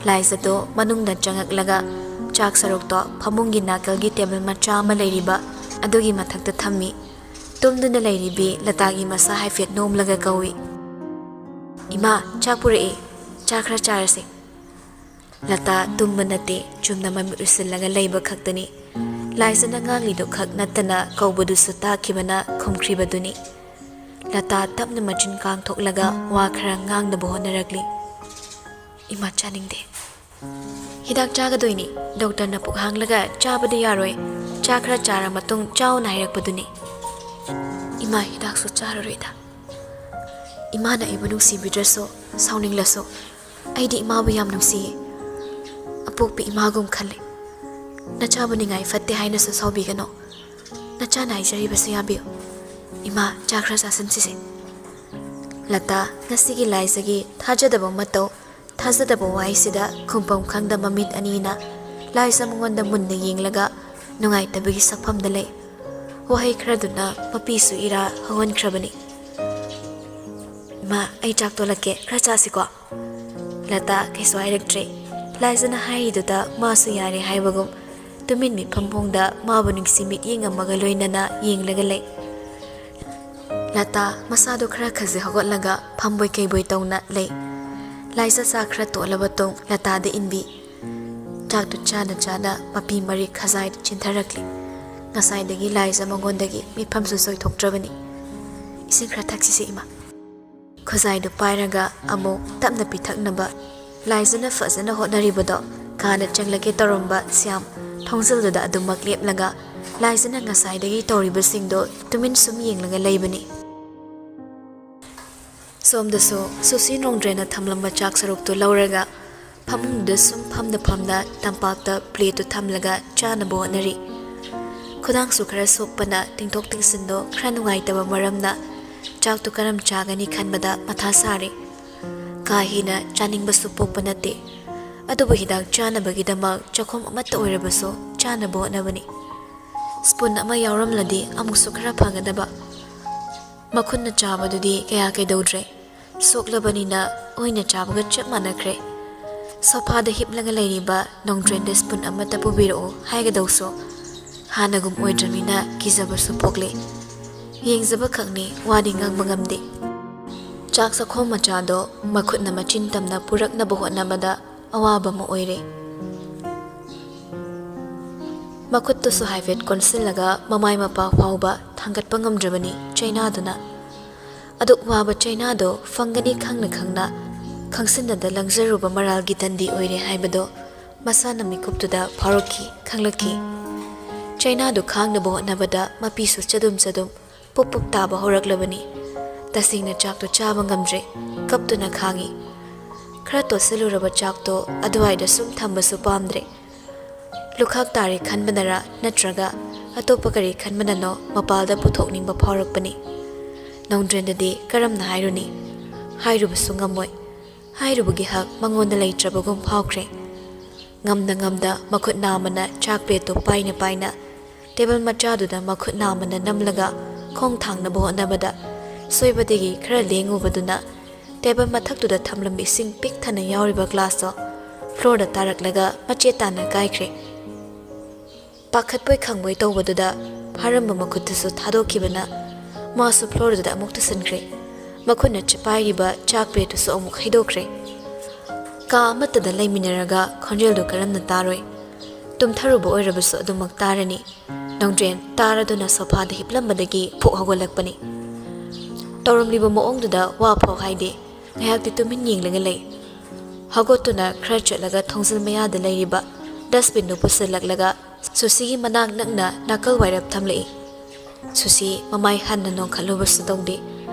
ꯂꯥꯏꯖꯗꯣ ꯃꯅꯨꯡꯗ ꯆꯪꯉꯛꯂꯒ ꯆꯥꯛ ꯁꯔꯨꯛꯇꯣ ꯐꯃꯨꯡꯒꯤ ꯅꯥꯀꯜꯒꯤ ꯇꯦꯕꯜ ꯃꯆꯥ ꯑꯃ ꯂꯩꯔꯤꯕ ꯑꯗꯨꯒꯤ ꯃꯊꯛꯇ ꯊꯝꯃꯤ꯫ ꯇꯨꯝꯗꯨꯅ ꯂꯩꯔꯤꯕꯤ ꯂꯇꯥꯒꯤ ꯃꯁꯥ ꯍꯥꯏꯐꯦꯠ ꯅꯣꯝꯂꯒ ꯀꯧꯏ, "ꯏꯃꯥ, ꯆꯥꯛ ꯄꯨꯔꯛꯏ, ꯆꯥ ꯈꯔ ꯆꯥꯔꯁꯤ꯫" ꯂꯇꯥ ꯇꯨꯝꯕ ꯅꯠꯇꯦ, ꯆꯨꯝꯅ ꯃꯃꯤꯠ ꯎꯏꯁꯤꯜꯂꯒ ꯂꯩꯕ ꯈꯛꯇꯅꯤ꯫ ꯂꯥꯏꯖꯅ ꯉꯥꯡꯂꯤꯗꯨ ꯈꯛ ꯅꯠꯇꯅ ꯀꯧꯕꯗꯨꯁꯨ ꯇꯥꯈꯤꯕꯅ ꯈꯨꯝꯈ꯭ꯔꯤꯕꯗꯨꯅꯤ꯫ ꯂꯇꯥ ꯇꯞꯅ ꯃꯆꯤꯟ ꯀꯥꯡꯊꯣꯛꯂꯒ ꯋꯥ ꯈꯔ ꯉꯥꯡꯅꯕ ꯍꯣꯠꯅꯔꯛꯂꯤ꯫ "ꯏꯃꯥ, ꯆꯥꯅꯤꯡꯗꯦ꯫ ꯍꯤꯗꯥꯛ ꯆꯥꯒꯗꯣꯏꯅꯤ꯫ ꯗꯣꯛꯇꯔꯅ ꯄꯨꯛ ꯍꯥꯡꯂꯒ ꯆꯥꯕꯗꯤ ꯌꯥꯔꯣꯏ꯫ ꯆꯥ ꯈꯔ ꯆꯥꯔ ꯃꯇꯨꯡ ꯆꯥꯎꯅ ꯍꯥꯏꯔꯛꯄꯗꯨꯅꯤ꯫" "ꯏꯃꯥ, ꯍꯤꯗꯥꯛꯁꯨ ꯆꯥꯔꯔꯣꯏꯗ꯫ ꯏꯃꯥꯅ ꯑꯩꯕꯨ ꯅꯨꯡꯁꯤꯕꯤꯗ꯭ꯔꯁꯨ, ꯁꯥꯎꯅꯤꯡꯂꯁꯨ, ꯑꯩꯗꯤ ꯏꯃꯥꯕꯨ ꯌꯥꯝ ꯅꯨꯡꯁꯤꯌꯦ꯫ ꯑꯄꯣꯛꯄꯤ ꯏꯃꯥꯒꯨꯝ ꯈꯜꯂꯦ꯫ ꯅꯆꯥꯕꯨ ꯅꯤꯡꯉꯥꯏ ꯐꯠꯇꯦ ꯍꯥꯏꯅꯁꯨ ꯁꯥꯎꯕꯤꯒꯅꯨ꯫ ꯅꯆꯥꯅ ꯍꯥꯏꯖꯔꯤꯕꯁꯦ ꯌꯥꯕꯤꯌꯨ꯫ ꯏꯃꯥ, ꯆꯥ ꯈꯔ ꯆꯥꯁꯤꯟꯁꯤꯁꯦ꯫" ꯂꯇꯥ ꯉꯁꯤꯒꯤ ꯂꯥꯏꯖꯒꯤ ꯊꯥꯖꯗꯕ ꯃꯇꯧ, ꯊꯥꯖꯗꯕ ꯋꯥꯍꯩꯁꯤꯗ ꯈꯨꯝꯐꯝ ꯈꯪꯗ ꯃꯃꯤꯠ ꯑꯅꯤꯅ ꯂꯥꯏꯖ ꯃꯉꯣꯟꯗ ꯃꯨꯟꯅ ꯌꯦꯡꯂꯒ ꯅꯨꯡꯉꯥꯏꯇꯕꯒꯤ ꯁꯛꯐꯝꯗ ꯂꯩ꯫ ꯋꯥꯍꯩ ꯈꯔꯗꯨꯅ ꯃꯄꯤꯁꯨ ꯏꯔꯥ ꯍꯧꯍꯟꯈ꯭ꯔꯕꯅꯤ꯫ "ꯏꯃꯥ, ꯑꯩ ꯆꯥꯛ ꯇꯣꯜꯂꯛꯀꯦ, ꯈꯔ ꯆꯥꯁꯤꯀꯣ?" ꯂꯇꯥ ꯀꯩꯁꯨ ꯍꯥꯏꯔꯛꯇ꯭ꯔꯦ꯫ ꯂꯥꯏꯖꯅ ꯍꯥꯏꯔꯤꯗꯨꯗ ꯃꯥꯁꯨ ꯌꯥꯔꯦ ꯍꯥꯏꯕꯒꯨꯝ ꯇꯨꯃꯤꯟ ꯃꯤꯐꯝ ꯐꯣꯡꯗ ꯃꯥꯕꯨ ꯅꯨꯡꯁꯤ ꯃꯤꯠꯌꯦꯡ ꯑꯃꯒ ꯂꯣꯏꯅꯅ ꯌꯦꯡꯂꯒ ꯂꯩ꯫ ꯂꯇꯥ ꯃꯁꯥꯗꯨ ꯈꯔ ꯈꯖꯤꯛ ꯍꯧꯒꯠꯂꯒ ꯐꯝꯕꯣꯏ ꯀꯩꯕꯣꯏ ꯇꯧꯅ ꯂꯩ꯫ ꯂꯥꯏꯖ ꯆꯥ ꯈꯔ ꯇꯣꯠꯂꯕ ꯇꯨꯡ ꯂꯇꯥꯗ ꯏꯟꯕꯤ꯫ ꯆꯥꯛꯇꯨ ꯆꯥꯅ ꯆꯥꯅ ꯃꯄꯤ ꯃꯔꯤ ꯈꯖꯥꯏꯗ ꯆꯤꯟꯊꯔꯛꯂꯤ꯫ ꯉꯁꯥꯏꯗꯒꯤ ꯂꯥꯏꯖ ꯃꯉꯣꯟꯗꯒꯤ ꯃꯤꯐꯝꯁꯨ ꯆꯣꯏꯊꯣꯛꯇ꯭ꯔꯕꯅꯤ꯫ "ꯏꯁꯤꯡ ꯈꯔ ꯊꯛꯁꯤꯁꯦ, ꯏꯃꯥ꯫" ꯈꯨꯖꯥꯏꯗꯨ ꯄꯥꯏꯔꯒ ꯑꯃꯨꯛ ꯇꯞꯅ ꯄꯤꯊꯛꯅꯕ ꯂꯥꯏꯖꯅ ꯐꯖꯅ ꯍꯣꯠꯅꯔꯤꯕꯗꯣ ꯀꯥꯅ ꯆꯪꯂꯒꯦ ꯇꯧꯔꯝꯕ ꯁ꯭ꯌꯥꯝ ꯊꯣꯡꯖꯤꯜꯗꯨꯗ ꯑꯗꯨꯃꯛ ꯂꯦꯞꯂꯒ ꯂꯥꯏꯖꯅ ꯉꯁꯥꯏꯗꯒꯤ ꯇꯧꯔꯤꯕꯁꯤꯡꯗꯣ ꯇꯨꯃꯤꯟ ꯁꯨꯝ ꯌꯦꯡꯂꯒ ꯂꯩꯕꯅꯤ꯫ ꯁꯣꯝꯗꯁꯨ ꯁꯨꯁꯤ ꯅꯣꯡꯗ꯭ꯔꯦꯅ ꯊꯝꯂꯝꯕ ꯆꯥꯛ ꯁꯔꯨꯛꯇꯨ ꯂꯧꯔꯒ ꯐꯃꯨꯡꯗꯨꯗ ꯁꯨꯝ ꯐꯝꯅ ꯐꯝꯅ ꯇꯝꯄꯥꯛꯇ ꯄ꯭ꯂꯦꯠꯇꯨ ꯊꯝꯂꯒ ꯆꯥꯅꯕ ꯍꯣꯠꯅꯔꯤ꯫ ꯈꯨꯗꯥꯡꯁꯨ ꯈꯔ ꯁꯣꯛꯄꯅ ꯇꯤꯡꯊꯣꯛ ꯇꯤꯡꯁꯤꯟꯗꯣ ꯈꯔ ꯅꯨꯡꯉꯥꯏꯇꯕ ꯃꯔꯝꯅ ꯆꯥꯛꯇꯨ ꯀꯔꯝ ꯆꯥꯒꯅꯤ ꯈꯟꯕꯗ ꯃꯊꯥ ꯁꯥꯔꯤ꯫ ꯀꯥ ꯍꯦꯟꯅ ꯆꯥꯅꯤꯡꯕꯁꯨ ꯄꯣꯛꯄ ꯅꯠꯇꯦ꯫ ꯑꯗꯨꯕꯨ ꯍꯤꯗꯥꯛ ꯆꯥꯅꯕꯒꯤꯗꯃꯛ ꯆꯥꯛꯈꯣꯝ ꯑꯃꯠꯇ ꯑꯣꯏꯔꯕꯁꯨ ꯆꯥꯅꯕ ꯍꯣꯠꯅꯕꯅꯤ꯫ ꯁ꯭ꯄꯨꯟ ꯑꯃ ꯌꯥꯎꯔꯝꯂꯗꯤ ꯑꯃꯨꯛꯁꯨ ꯈꯔ ꯐꯒꯗꯕ꯫ ꯃꯈꯨꯠꯅ ꯆꯥꯕꯗꯨꯗꯤ ꯀꯌꯥ ꯀꯩꯗꯧꯗ꯭ꯔꯦ꯫ ꯁꯣꯛꯂꯕꯅꯤꯅ ꯑꯣꯏꯅ ꯆꯥꯕꯒ ꯆꯞ ꯃꯥꯟꯅꯈ꯭ꯔꯦ꯫ ꯁꯣꯐꯥꯗ ꯍꯤꯞꯂꯒ ꯂꯩꯔꯤꯕ ꯅꯣꯡꯗ꯭ꯔꯦꯟꯗ ꯁ꯭ꯄꯨꯟ ꯑꯃꯠꯇ ꯄꯨꯕꯤꯔꯛꯎ ꯍꯥꯏꯒꯗꯧꯁꯨ ꯍꯥꯟꯅꯒꯨꯝ ꯑꯣꯏꯗ꯭ꯔꯕꯅꯤꯅ ꯀꯤꯖꯕꯁꯨ ꯄꯣꯛꯂꯦ꯫ ꯌꯦꯡꯖꯕ ꯈꯛꯅꯤ, ꯋꯥꯗꯤ ꯉꯥꯡꯕ ꯉꯝꯗꯦ꯫ ꯆꯥꯛ ꯆꯥꯛꯈꯣꯝ ꯃꯆꯥꯗꯣ ꯃꯈꯨꯠꯅ ꯃꯆꯤꯟ ꯇꯝꯅ ꯄꯨꯔꯛꯅꯕ ꯍꯣꯠꯅꯕꯗ ꯑꯋꯥꯕ ꯑꯃ ꯑꯣꯏꯔꯦ꯫ ꯃꯈꯨꯠꯇꯨꯁꯨ ꯍꯥꯏꯐꯦꯠ ꯀꯣꯟꯁꯤꯜꯂꯒ ꯃꯃꯥꯏ ꯃꯄꯥ ꯐꯥꯎꯕ ꯊꯥꯡꯒꯠꯄ ꯉꯝꯗ꯭ꯔꯕꯅꯤ ꯆꯩꯅꯥꯗꯨꯅ꯫ ꯑꯗꯨꯛ ꯋꯥꯕ ꯆꯩꯅꯥꯗꯣ ꯐꯪꯒꯅꯤ ꯈꯪꯅ ꯈꯪꯅ ꯈꯪꯁꯤꯟꯅꯗ ꯂꯪꯖꯔꯨꯕ ꯃꯔꯥꯜꯒꯤ ꯗꯟꯗꯤ ꯑꯣꯏꯔꯦ ꯍꯥꯏꯕꯗꯣ ꯃꯁꯥꯅ ꯃꯤꯀꯨꯞꯇꯨꯗ ꯐꯥꯎꯔꯛꯈꯤ, ꯈꯪꯂꯛꯈꯤ꯫ ꯆꯩꯅꯥꯗꯨ ꯈꯥꯡꯅꯕ ꯍꯣꯠꯅꯕꯗ ꯃꯄꯤꯁꯨ ꯆꯗꯨꯝ ꯆꯗꯨꯝ ꯄꯨꯞ ꯄꯨꯞ ꯇꯥꯕ ꯍꯧꯔꯛꯂꯕꯅꯤ꯫ ꯇꯁꯦꯡꯅ ꯆꯥꯛꯇꯣ ꯆꯥꯕ ꯉꯝꯗ꯭ꯔꯦ, ꯀꯞꯇꯨꯅ ꯈꯥꯡꯉꯤ꯫ ꯈꯔ ꯇꯣꯠꯁꯤꯜꯂꯨꯔꯕ ꯆꯥꯛꯇꯣ ꯑꯗꯨꯋꯥꯏꯗ ꯁꯨꯝ ꯊꯝꯕꯁꯨ ꯄꯥꯝꯗ꯭ꯔꯦ꯫ ꯂꯨꯈꯥꯛ ꯇꯥꯔꯦ ꯈꯟꯕꯅꯔ ꯅꯠꯇ꯭ꯔꯒ ꯑꯇꯣꯞꯄ ꯀꯔꯤ ꯈꯟꯕꯅꯅꯣ ꯃꯄꯥꯜꯗ ꯄꯨꯊꯣꯛꯅꯤꯡꯕ ꯐꯥꯎꯔꯛꯄꯅꯤ꯫ ꯅꯣꯡꯗ꯭ꯔꯦꯟꯗꯗꯤ ꯀꯔꯝꯅ ꯍꯥꯏꯔꯨꯅꯤ? ꯍꯥꯏꯔꯨꯕꯁꯨ ꯉꯝꯃꯣꯏ꯫ ꯍꯥꯏꯔꯨꯕꯒꯤ ꯍꯛ ꯃꯉꯣꯟꯗ ꯂꯩꯇ꯭ꯔꯕꯒꯨꯝ ꯐꯥꯎꯈ꯭ꯔꯦ꯫ ꯉꯝꯅ ꯉꯝꯗ ꯃꯈꯨꯠ ꯅꯥꯝꯃꯅ ꯆꯥꯛ ꯄ꯭ꯂꯦꯠꯇꯨ ꯄꯥꯏꯅ ꯄꯥꯏꯅ ꯇꯦꯕꯜ ꯃꯆꯥꯗꯨꯗ ꯃꯈꯨꯠ ꯅꯥꯝꯃꯅ ꯅꯝꯂꯒ ꯈꯣꯡ ꯊꯥꯡꯅꯕ ꯍꯣꯠꯅꯕꯗ ꯁꯣꯏꯕꯗꯒꯤ ꯈꯔ ꯂꯦꯡꯉꯨꯕꯗꯨꯅ ꯇꯦꯕꯜ ꯃꯊꯛꯇꯨꯗ ꯊꯝꯂꯝꯕ ꯏꯁꯤꯡ ꯄꯤꯛ ꯊꯟꯅ ꯌꯥꯎꯔꯤꯕ ꯒ꯭ꯂꯥꯁꯇꯣ ꯐ꯭ꯂꯣꯔꯗ ꯇꯥꯔꯛꯂꯒ ꯃꯆꯦꯠ ꯇꯥꯅ ꯀꯥꯏꯈ꯭ꯔꯦ꯫ ꯄꯥꯈꯠꯄꯣꯏ ꯈꯪꯕꯣꯏ ꯇꯧꯕꯗꯨꯗ ꯐꯥꯔꯝꯕ ꯃꯈꯨꯠꯇꯨꯁꯨ ꯊꯥꯗꯣꯛꯈꯤꯕꯅ ꯃꯥꯁꯨ ꯐ꯭ꯂꯣꯔꯗꯨꯗ ꯑꯃꯨꯛ ꯇꯨꯁꯟꯈ꯭ꯔꯦ꯫ ꯃꯈꯨꯠꯅ ꯆ-, ꯄꯥꯏꯔꯤꯕ ꯆꯥꯛ ꯄ꯭ꯂꯦꯠꯇꯨꯁꯨ ꯑꯃꯨꯛ ꯍꯩꯗꯣꯛꯈ꯭ꯔꯦ꯫ ꯀꯥ ꯑꯃꯠꯇꯗ ꯂꯩꯃꯤꯟꯅꯔꯒ ꯈꯣꯟꯖꯦꯜꯗꯨ ꯀꯔꯝꯅ ꯇꯥꯔꯣꯏ? ꯇꯨꯝꯊꯔꯨꯕ ꯑꯣꯏꯔꯕꯁꯨ ꯑꯗꯨꯃꯛ ꯇꯥꯔꯅꯤ꯫ ꯅꯣꯡꯗ꯭ꯔꯦꯟ ꯇꯥꯔꯗꯨꯅ ꯁꯣꯐꯥꯗ ꯍꯤꯞꯂꯝꯕꯗꯒꯤ ꯐꯨꯛ ꯍꯧꯒꯠꯂꯛꯄꯅꯤ꯫ ꯇꯧꯔꯝꯂꯤꯕ ꯃꯑꯣꯡꯗꯨꯗ ꯋꯥ ꯐꯥꯎ ꯍꯥꯏꯗꯦ꯫ ꯉꯥꯏꯍꯥꯛꯇꯤ ꯇꯨꯃꯤꯟ ꯌꯦꯡꯂꯒ ꯂꯩ꯫ ꯍꯧꯒꯠꯇꯨꯅ ꯈꯔ ꯆꯠꯂꯒ ꯊꯣꯡꯖꯤꯜ ꯃꯌꯥꯗ ꯂꯩꯔꯤꯕ ꯗꯁꯕꯤꯟꯗꯨ ꯄꯨꯁꯤꯜꯂꯛꯂꯒ ꯁꯨꯁꯤꯒꯤ ꯃꯅꯥꯛ ꯅꯛꯅ ꯅꯥꯀꯜ ꯋꯥꯏꯔꯞ ꯊꯝꯂꯛꯏ꯫ ꯁꯨꯁꯤ ꯃꯃꯥꯏ ꯍꯟꯅ ꯅꯣꯡꯈꯠꯂꯨꯕꯁꯨ ꯇꯧꯗꯦ꯫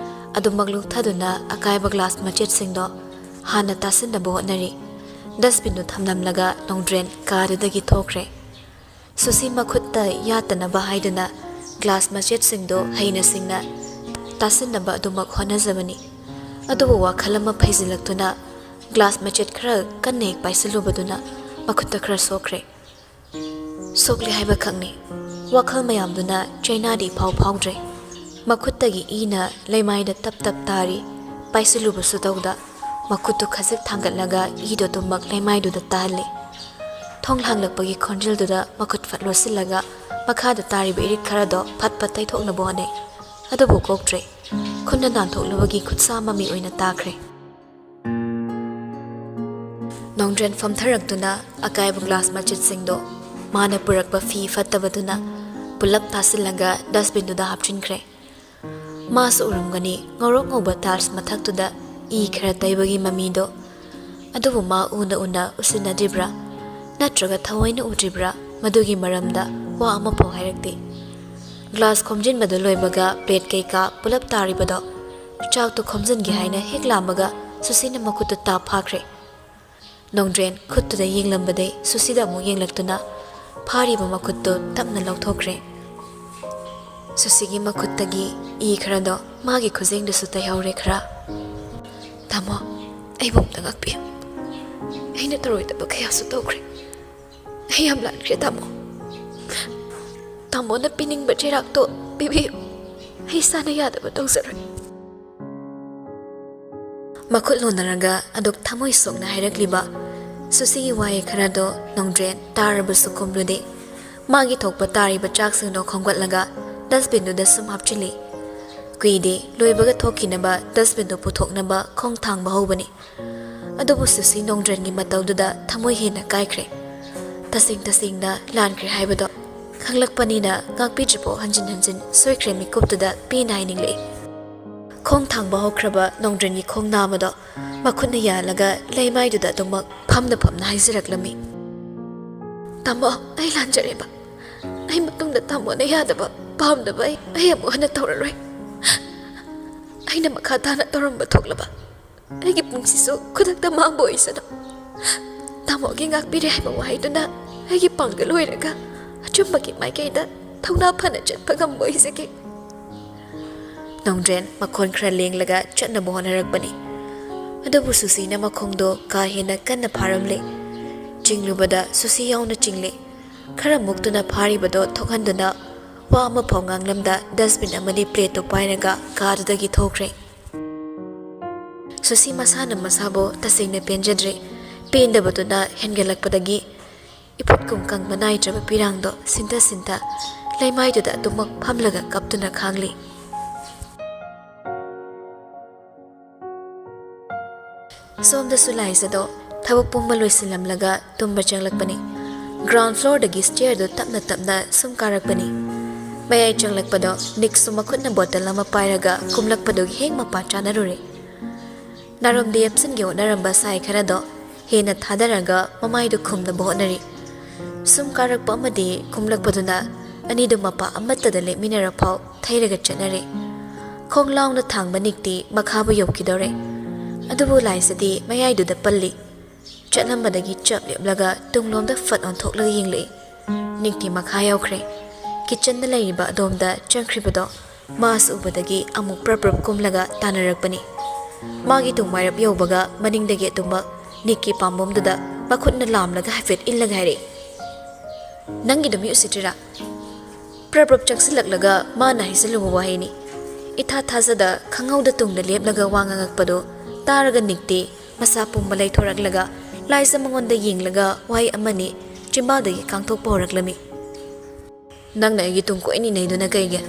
ꯑꯗꯨꯃꯛ ꯂꯨꯞꯊꯗꯨꯅ ꯑꯀꯥꯏꯕ ꯒ꯭ꯂꯥꯁ ꯃꯆꯦꯠꯁꯤꯡꯗꯣ ꯍꯥꯟꯅ ꯇꯥꯁꯤꯟꯅꯕ ꯍꯣꯠꯅꯔꯤ꯫ ꯗꯁꯕꯤꯟꯗꯨ ꯊꯝꯂꯝꯂꯒ ꯅꯣꯡꯗ꯭ꯔꯦꯟ ꯀꯥꯗꯨꯗꯒꯤ ꯊꯣꯛꯈ꯭ꯔꯦ꯫ ꯁꯨꯁꯤ ꯃꯈꯨꯠꯇ ꯌꯥꯠꯇꯅꯕ ꯍꯥꯏꯗꯨꯅ ꯒ꯭ꯂꯥꯁ ꯃꯆꯦꯠꯁꯤꯡꯗꯨ ꯍꯩꯅ ꯁꯤꯡꯅ ꯇꯥꯁꯤꯟꯅꯕ ꯑꯗꯨꯃꯛ ꯍꯣꯠꯅꯖꯕꯅꯤ꯫ ꯑꯗꯨꯕꯨ ꯋꯥꯈꯜ ꯑꯃ ꯐꯩꯖꯤꯜꯂꯛꯇꯨꯅ ꯒ꯭ꯂꯥꯁ ꯃꯆꯦꯠ ꯈꯔ ꯀꯟꯅ ꯍꯦꯛ ꯄꯥꯏꯁꯤꯜꯂꯨꯕꯗꯨꯅ ꯃꯈꯨꯠꯇ ꯈꯔ ꯁꯣꯛꯈ꯭ꯔꯦ꯫ ꯁꯣꯛꯂꯦ ꯍꯥꯏꯕ ꯈꯛꯅꯤ꯫ ꯋꯥꯈꯜ ꯃꯌꯥꯝꯗꯨꯅ ꯆꯩꯅꯥꯗꯤ ꯏꯐꯥꯎ ꯐꯥꯎꯗ꯭ꯔꯦ꯫ ꯃꯈꯨꯠꯇꯒꯤ ꯏꯅ ꯂꯩꯃꯥꯏꯗ ꯇꯞ ꯇꯞ ꯇꯥꯔꯤ꯫ ꯄꯥꯏꯁꯤꯜꯂꯨꯕꯁꯨ ꯇꯧꯗ ꯃꯈꯨꯠꯇꯨ ꯈꯖꯤꯛ ꯊꯥꯡꯒꯠꯂꯒ ꯏꯗꯨ ꯑꯗꯨꯃꯛ ꯂꯩꯃꯥꯏꯗꯨꯗ ꯇꯥꯍꯜꯂꯤ꯫ ꯊꯣꯡ ꯂꯥꯡꯂꯛꯄꯒꯤ ꯈꯣꯟꯖꯦꯜꯗꯨꯗ ꯃꯈꯨꯠ ꯐꯠ ꯂꯣꯠꯁꯤꯜꯂꯒ ꯃꯈꯥꯗ ꯇꯥꯔꯤꯕ ꯏꯔꯤꯛ ꯈꯔꯗꯣ ꯐꯠ ꯐꯠ ꯇꯩꯊꯣꯛꯅꯕ ꯍꯣꯠꯅꯩ꯫ ꯑꯗꯨꯕꯨ ꯀꯣꯛꯇ꯭ꯔꯦ꯫ ꯈꯨꯠꯅ ꯅꯥꯟꯊꯣꯛꯂꯨꯕꯒꯤ ꯈꯨꯠꯁꯥ ꯃꯃꯤ ꯑꯣꯏꯅ ꯇꯥꯈ꯭ꯔꯦ꯫ ꯅꯣꯡꯗ꯭ꯔꯦꯟ ꯐꯝꯊꯔꯛꯇꯨꯅ ꯑꯀꯥꯏꯕ ꯒ꯭ꯂꯥꯁ ꯃꯆꯦꯠꯁꯤꯡꯗꯣ ꯃꯥꯅ ꯄꯨꯔꯛꯄ ꯐꯤ ꯐꯠꯇꯕꯗꯨꯅ ꯄꯨꯂꯞ ꯇꯥꯁꯤꯜꯂꯒ ꯗꯁꯕꯤꯟꯗꯨꯗ ꯍꯥꯞꯆꯤꯟꯈ꯭ꯔꯦ꯫ ꯃꯥꯁꯨ ꯎꯔꯝꯒꯅꯤ ꯉꯧꯔꯣꯛ ꯉꯧꯕ ꯇꯥꯏꯜꯁ ꯃꯊꯛꯇꯨꯗ ꯏ ꯈꯔ ꯇꯩꯕꯒꯤ ꯃꯃꯤꯗꯣ꯫ ꯑꯗꯨꯕꯨ ꯃꯥ ꯎꯅ ꯎꯅ ꯎꯁꯤꯟꯅꯗ꯭ꯔꯤꯕ꯭ꯔꯥ ꯅꯠꯇ꯭ꯔꯒ ꯊꯑꯣꯏꯅ ꯎꯗ꯭ꯔꯤꯕ꯭ꯔꯥ, ꯃꯗꯨꯒꯤ ꯃꯔꯝꯗ ꯋꯥ ꯑꯃꯐꯥꯎ ꯍꯥꯏꯔꯛꯇꯦ꯫ ꯒ꯭ꯂꯥꯁ ꯈꯣꯝꯖꯤꯟꯕꯗꯨ ꯂꯣꯏꯕꯒ ꯄ꯭ꯂꯦꯠ ꯀꯩꯀꯥ ꯄꯨꯂꯞ ꯇꯥꯔꯤꯕꯗꯣ ꯆꯥꯛꯇꯨ ꯈꯣꯝꯖꯤꯟꯒꯦ ꯍꯥꯏꯅ ꯍꯦꯛ ꯂꯥꯝꯕꯒ ꯁꯨꯁꯤꯅ ꯃꯈꯨꯠꯇꯨ ꯇꯥꯞ ꯐꯥꯈ꯭ꯔꯦ꯫ ꯅꯣꯡꯗ꯭ꯔꯦꯟ ꯈꯨꯠꯇꯨꯗ ꯌꯦꯡꯂꯝꯕꯗꯩ ꯁꯨꯁꯤꯗ ꯑꯃꯨꯛ ꯌꯦꯡꯂꯛꯇꯨꯅ ꯐꯥꯔꯤꯕ ꯃꯈꯨꯠꯇꯨ ꯇꯞꯅ ꯂꯧꯊꯣꯛꯈ꯭ꯔꯦ꯫ ꯁꯨꯁꯤꯒꯤ ꯃꯈꯨꯠꯇꯒꯤ ꯏ ꯈꯔꯗꯣ ꯃꯥꯒꯤ ꯈꯨꯖꯦꯡꯗꯁꯨ ꯇꯩꯍꯧꯔꯦ ꯈꯔ꯫ "ꯇꯥꯃꯣ, ꯑꯩꯕꯨ ꯑꯝꯇ ꯉꯥꯛꯄꯤꯌꯨ꯫ ꯑꯩꯅ ꯇꯧꯔꯣꯏꯗꯕ ꯀꯌꯥꯁꯨ ꯇꯧꯈ꯭ꯔꯦ꯫ ꯑꯩ ꯌꯥꯝ ꯂꯥꯟꯈ꯭ꯔꯦ, ꯇꯥꯃꯣ꯫ ꯇꯥꯃꯣꯅ ꯄꯤꯅꯤꯡꯕ ꯆꯩꯔꯥꯛꯇꯣ ꯄꯤꯕꯤꯌꯨ꯫ ꯑꯩ ꯏꯁꯥꯅ ꯌꯥꯗꯕ ꯇꯧꯖꯔꯣꯏ"꯫ ꯃꯈꯨꯠ ꯂꯣꯟꯅꯔꯒ ꯑꯗꯨꯛ ꯊꯃꯣꯏ ꯁꯣꯛꯅ ꯍꯥꯏꯔꯛꯂꯤꯕ ꯁꯨꯁꯤꯒꯤ ꯋꯥꯍꯩ ꯈꯔꯗꯣ ꯅꯣꯡꯗ꯭ꯔꯦꯟ ꯇꯥꯔꯕꯁꯨ ꯈꯨꯝꯂꯨꯗꯦ꯫ ꯃꯥꯒꯤ ꯊꯣꯛꯄ ꯇꯥꯔꯤꯕ ꯆꯥꯛꯁꯤꯡꯗꯣ ꯈꯣꯝꯒꯠꯂꯒ ꯗꯁꯕꯤꯟꯗꯨꯗ ꯁꯨꯝ ꯍꯥꯞꯆꯤꯜꯂꯤ꯫ ꯀꯨꯏꯗꯦ, ꯂꯣꯏꯕꯒ ꯊꯣꯛꯈꯤꯅꯕ ꯗꯁꯕꯤꯟꯗꯨ ꯄꯨꯊꯣꯛꯅꯕ ꯈꯣꯡ ꯊꯥꯡꯕ ꯍꯧꯕꯅꯤ꯫ ꯑꯗꯨꯕꯨ ꯁꯨꯁꯤ ꯅꯣꯡꯗ꯭ꯔꯦꯟꯒꯤ ꯃꯇꯧꯗꯨꯗ ꯊꯃꯣꯏ ꯍꯦꯟꯅ ꯀꯥꯏꯈ꯭ꯔꯦ꯫ ꯇꯁꯦꯡ ꯇꯁꯦꯡꯅ ꯂꯥꯟꯈ꯭ꯔꯦ ꯍꯥꯏꯕꯗꯣ ꯈꯪꯂꯛꯄꯅꯤꯅ ꯉꯥꯛꯄꯤꯗ꯭ꯔꯤꯐꯥꯎ ꯍꯟꯖꯤꯟ ꯍꯟꯖꯤꯟ ꯁꯣꯏꯈ꯭ꯔꯦ ꯃꯤꯀꯨꯞꯇꯨꯗ ꯄꯦꯟꯅ ꯍꯥꯏꯅꯤꯡꯂꯛꯏ꯫ ꯈꯣꯡ ꯊꯥꯡꯕ ꯍꯧꯈ꯭ꯔꯕ ꯅꯣꯡꯗ꯭ꯔꯦꯟꯒꯤ ꯈꯣꯡ ꯅꯥꯕꯗꯣ ꯃꯈꯨꯠꯅ ꯌꯥꯜꯂꯒ ꯂꯩꯃꯥꯏꯗꯨꯗ ꯑꯗꯨꯃꯛ ꯐꯝꯅ ꯐꯝꯅ ꯍꯥꯏꯖꯔꯛꯂꯝꯃꯤ꯫ "ꯇꯥꯃꯣ, ꯑꯩ ꯂꯥꯟꯖꯔꯦꯕ꯫ ꯑꯩ ꯃꯇꯨꯡꯗ ꯇꯥꯃꯣꯅ ꯌꯥꯗꯕ, ꯄꯥꯝꯗꯕ ꯑꯩ, ꯑꯩ ꯑꯃꯨꯛ ꯍꯟꯅ ꯇꯧꯔꯔꯣꯏ꯫ ꯑꯩꯅ ꯃꯈꯥ ꯇꯥꯅ ꯇꯧꯔꯝꯕ ꯊꯣꯛꯂꯕ ꯑꯩꯒꯤ ꯄꯨꯟꯁꯤꯁꯨ ꯈꯨꯗꯛꯇ ꯃꯥꯡꯕ ꯑꯣꯏꯁꯅꯨ꯫ ꯇꯥꯃꯣꯒꯤ ꯉꯥꯛꯄꯤꯔꯦ ꯍꯥꯏꯕ ꯋꯥꯍꯩꯗꯨꯅ ꯑꯩꯒꯤ ꯄꯥꯡꯒꯜ ꯑꯣꯏꯔꯒ ꯑꯆꯨꯝꯕꯒꯤ ꯃꯥꯏꯀꯩꯗ ꯊꯧꯅꯥ ꯐꯅ ꯆꯠꯄ ꯉꯝꯕ ꯑꯣꯏꯖꯒꯦ"꯫ ꯅꯣꯡꯗ꯭ꯔꯦꯟ ꯃꯈꯣꯟ ꯈꯔ ꯂꯦꯡꯂꯒ ꯆꯠꯅꯕ ꯍꯣꯠꯅꯔꯛꯄꯅꯤ꯫ ꯑꯗꯨꯕꯨ ꯁꯨꯁꯤꯅ ꯃꯈꯣꯡꯗꯣ ꯀꯥ ꯍꯦꯟꯅ ꯀꯟꯅ ꯐꯥꯔꯝꯂꯦ꯫ ꯆꯤꯡꯂꯨꯕꯗ ꯁꯨꯁꯤ ꯌꯥꯎꯅ ꯆꯤꯡꯂꯦ꯫ ꯈꯔ ꯃꯨꯛꯇꯨꯅ ꯐꯥꯔꯤꯕꯗꯣ ꯊꯣꯛꯍꯟꯗꯨꯅ ꯋꯥ ꯑꯃꯐꯥꯎ ꯉꯥꯡꯂꯝꯗ ꯗꯁꯕꯤꯟ ꯑꯃꯗꯤ ꯄ꯭ꯂꯦꯠꯇꯨ ꯄꯥꯏꯔꯒ ꯀꯥꯗꯨꯗꯒꯤ ꯊꯣꯛꯈ꯭ꯔꯦ꯫ ꯁꯨꯁꯤ ꯃꯁꯥꯅ ꯃꯁꯥꯕꯨ ꯇꯁꯦꯡꯅ ꯄꯦꯟꯖꯗ꯭ꯔꯦ꯫ ꯄꯦꯟꯗꯕꯗꯨꯅ ꯍꯦꯟꯒꯠꯂꯛꯄꯗꯒꯤ ꯏꯐꯨꯠꯀꯨꯝ ꯀꯪꯕ ꯅꯥꯏꯗ꯭ꯔꯕ ꯄꯤꯔꯥꯡꯗꯣ ꯁꯤꯟꯊ ꯁꯤꯟꯊ ꯂꯩꯃꯥꯏꯗꯨꯗ ꯑꯗꯨꯃꯛ ꯐꯝꯂꯒ ꯀꯞꯇꯨꯅ ꯈꯥꯡꯂꯤ꯫ ꯁꯣꯝꯗꯁꯨ ꯂꯥꯏꯖꯗꯣ ꯊꯕꯛ ꯄꯨꯝꯕ ꯂꯣꯏꯁꯤꯜꯂꯝꯂꯒ ꯇꯨꯝꯕ ꯆꯪꯂꯛꯄꯅꯤ꯫ ꯒ꯭ꯔꯥꯎꯟ ꯐ꯭ꯂꯣꯔꯗꯒꯤ ꯁ꯭ꯇꯤꯌꯔꯗꯨ ꯇꯞꯅ ꯇꯞꯅ ꯁꯨꯝ ꯀꯥꯔꯛꯄꯅꯤ꯫ ꯃꯌꯥꯏ ꯆꯪꯂꯛꯄꯗꯣ ꯅꯤꯛꯁꯨ ꯃꯈꯨꯠꯅ ꯕꯣꯇꯜ ꯑꯃ ꯄꯥꯏꯔꯒ ꯀꯨꯝꯂꯛꯄꯗꯨꯒꯤ ꯍꯦꯛ ꯃꯄꯥ ꯆꯥꯅꯔꯨꯔꯦ꯫ ꯅꯥꯔꯣꯝꯗ ꯌꯦꯞꯁꯤꯟꯒꯦ ꯍꯣꯠꯅꯔꯝꯕ ꯁꯥꯏ ꯈꯔꯗꯣ ꯍꯦꯟꯅ ꯊꯥꯗꯔꯒ ꯃꯃꯥꯏꯗꯨ ꯈꯨꯝꯅꯕ ꯍꯣꯠꯅꯔꯤ꯫ ꯁꯨꯝ ꯀꯥꯔꯛꯄ ꯑꯃꯗꯤ ꯀꯨꯝꯂꯛꯄꯗꯨꯅ ꯑꯅꯤꯗꯨ ꯃꯄꯥ ꯑꯃꯠꯇꯗ ꯂꯦꯞꯃꯤꯟꯅꯔꯐꯥꯎ ꯊꯩꯔꯒ ꯆꯠꯅꯔꯦ꯫ ꯈꯣꯡ ꯂꯥꯎꯅ ꯊꯥꯡꯕ ꯅꯤꯛꯇꯤ ꯃꯈꯥꯕꯨ ꯌꯧꯈꯤꯗꯧꯔꯦ꯫ ꯑꯗꯨꯕꯨ ꯂꯥꯏꯁꯤꯗꯤ ꯃꯌꯥꯏꯗꯨꯗ ꯄꯜꯂꯤ꯫ ꯆꯠꯂꯝꯕꯗꯒꯤ ꯆꯞ ꯂꯦꯞꯂꯒ ꯇꯨꯡꯂꯣꯝꯗ ꯐꯠ ꯑꯣꯟꯊꯣꯛꯂꯒ ꯌꯦꯡꯂꯛꯏ꯫ ꯅꯤꯛꯇꯤ ꯃꯈꯥ ꯌꯧꯈ꯭ꯔꯦ꯫ ꯀꯤꯠꯆꯟꯗ ꯂꯩꯔꯤꯕ ꯑꯗꯣꯝꯗ ꯆꯪꯈ꯭ꯔꯤꯕꯗꯣ ꯃꯥꯁꯨ ꯎꯕꯗꯒꯤ ꯑꯃꯨꯛ ꯄ꯭ꯔꯞ ꯄ꯭ꯔꯞ ꯀꯨꯝꯂꯒ ꯇꯥꯟꯅꯔꯛꯄꯅꯤ꯫ ꯃꯥꯒꯤ ꯇꯨꯡ ꯃꯥꯏꯔꯞ ꯌꯧꯕꯒ ꯃꯅꯤꯡꯗꯒꯤ ꯑꯗꯨꯃꯛ ꯅꯤꯛꯀꯤ ꯄꯥꯝꯕꯣꯝꯗꯨꯗ ꯃꯈꯨꯠꯅ ꯂꯥꯝꯂꯒ ꯍꯥꯏꯐꯦꯠ ꯏꯜꯂꯒ ꯍꯥꯏꯔꯛꯏ, "ꯅꯪꯒꯤꯗꯣ ꯃꯤ ꯎꯁꯤꯠꯇ꯭ꯔꯤꯔꯥ?" ꯄ꯭ꯔꯞ ꯄ꯭ꯔꯞ ꯆꯪꯁꯤꯜꯂꯛꯂꯒ ꯃꯥꯅ ꯍꯥꯏꯖꯤꯜꯂꯨꯕ ꯋꯥꯍꯩꯅꯤ꯫ ꯏꯊꯥ ꯊꯥꯖꯗ ꯈꯪꯍꯧꯗ ꯇꯨꯡꯗ ꯂꯦꯞꯂꯒ ꯋꯥ ꯉꯥꯡꯉꯛꯄꯗꯨ ꯇꯥꯔꯒ ꯅꯤꯛꯇꯤ ꯃꯁꯥ ꯄꯨꯝꯕ ꯂꯩꯊꯣꯔꯛꯂꯒ ꯂꯥꯏꯖ ꯃꯉꯣꯟꯗ ꯌꯦꯡꯂꯒ ꯋꯥꯍꯩ ꯑꯃꯅꯤ ꯆꯤꯝꯕꯥꯜꯗꯒꯤ ꯀꯥꯡꯊꯣꯛꯄ ꯍꯧꯔꯛꯂꯝꯃꯤ꯫ "ꯅꯪꯅ ꯑꯩꯒꯤ ꯇꯨꯡ ꯀꯣꯏꯅ ꯏꯟꯅꯩꯗꯨꯅ ꯀꯩꯒꯤ?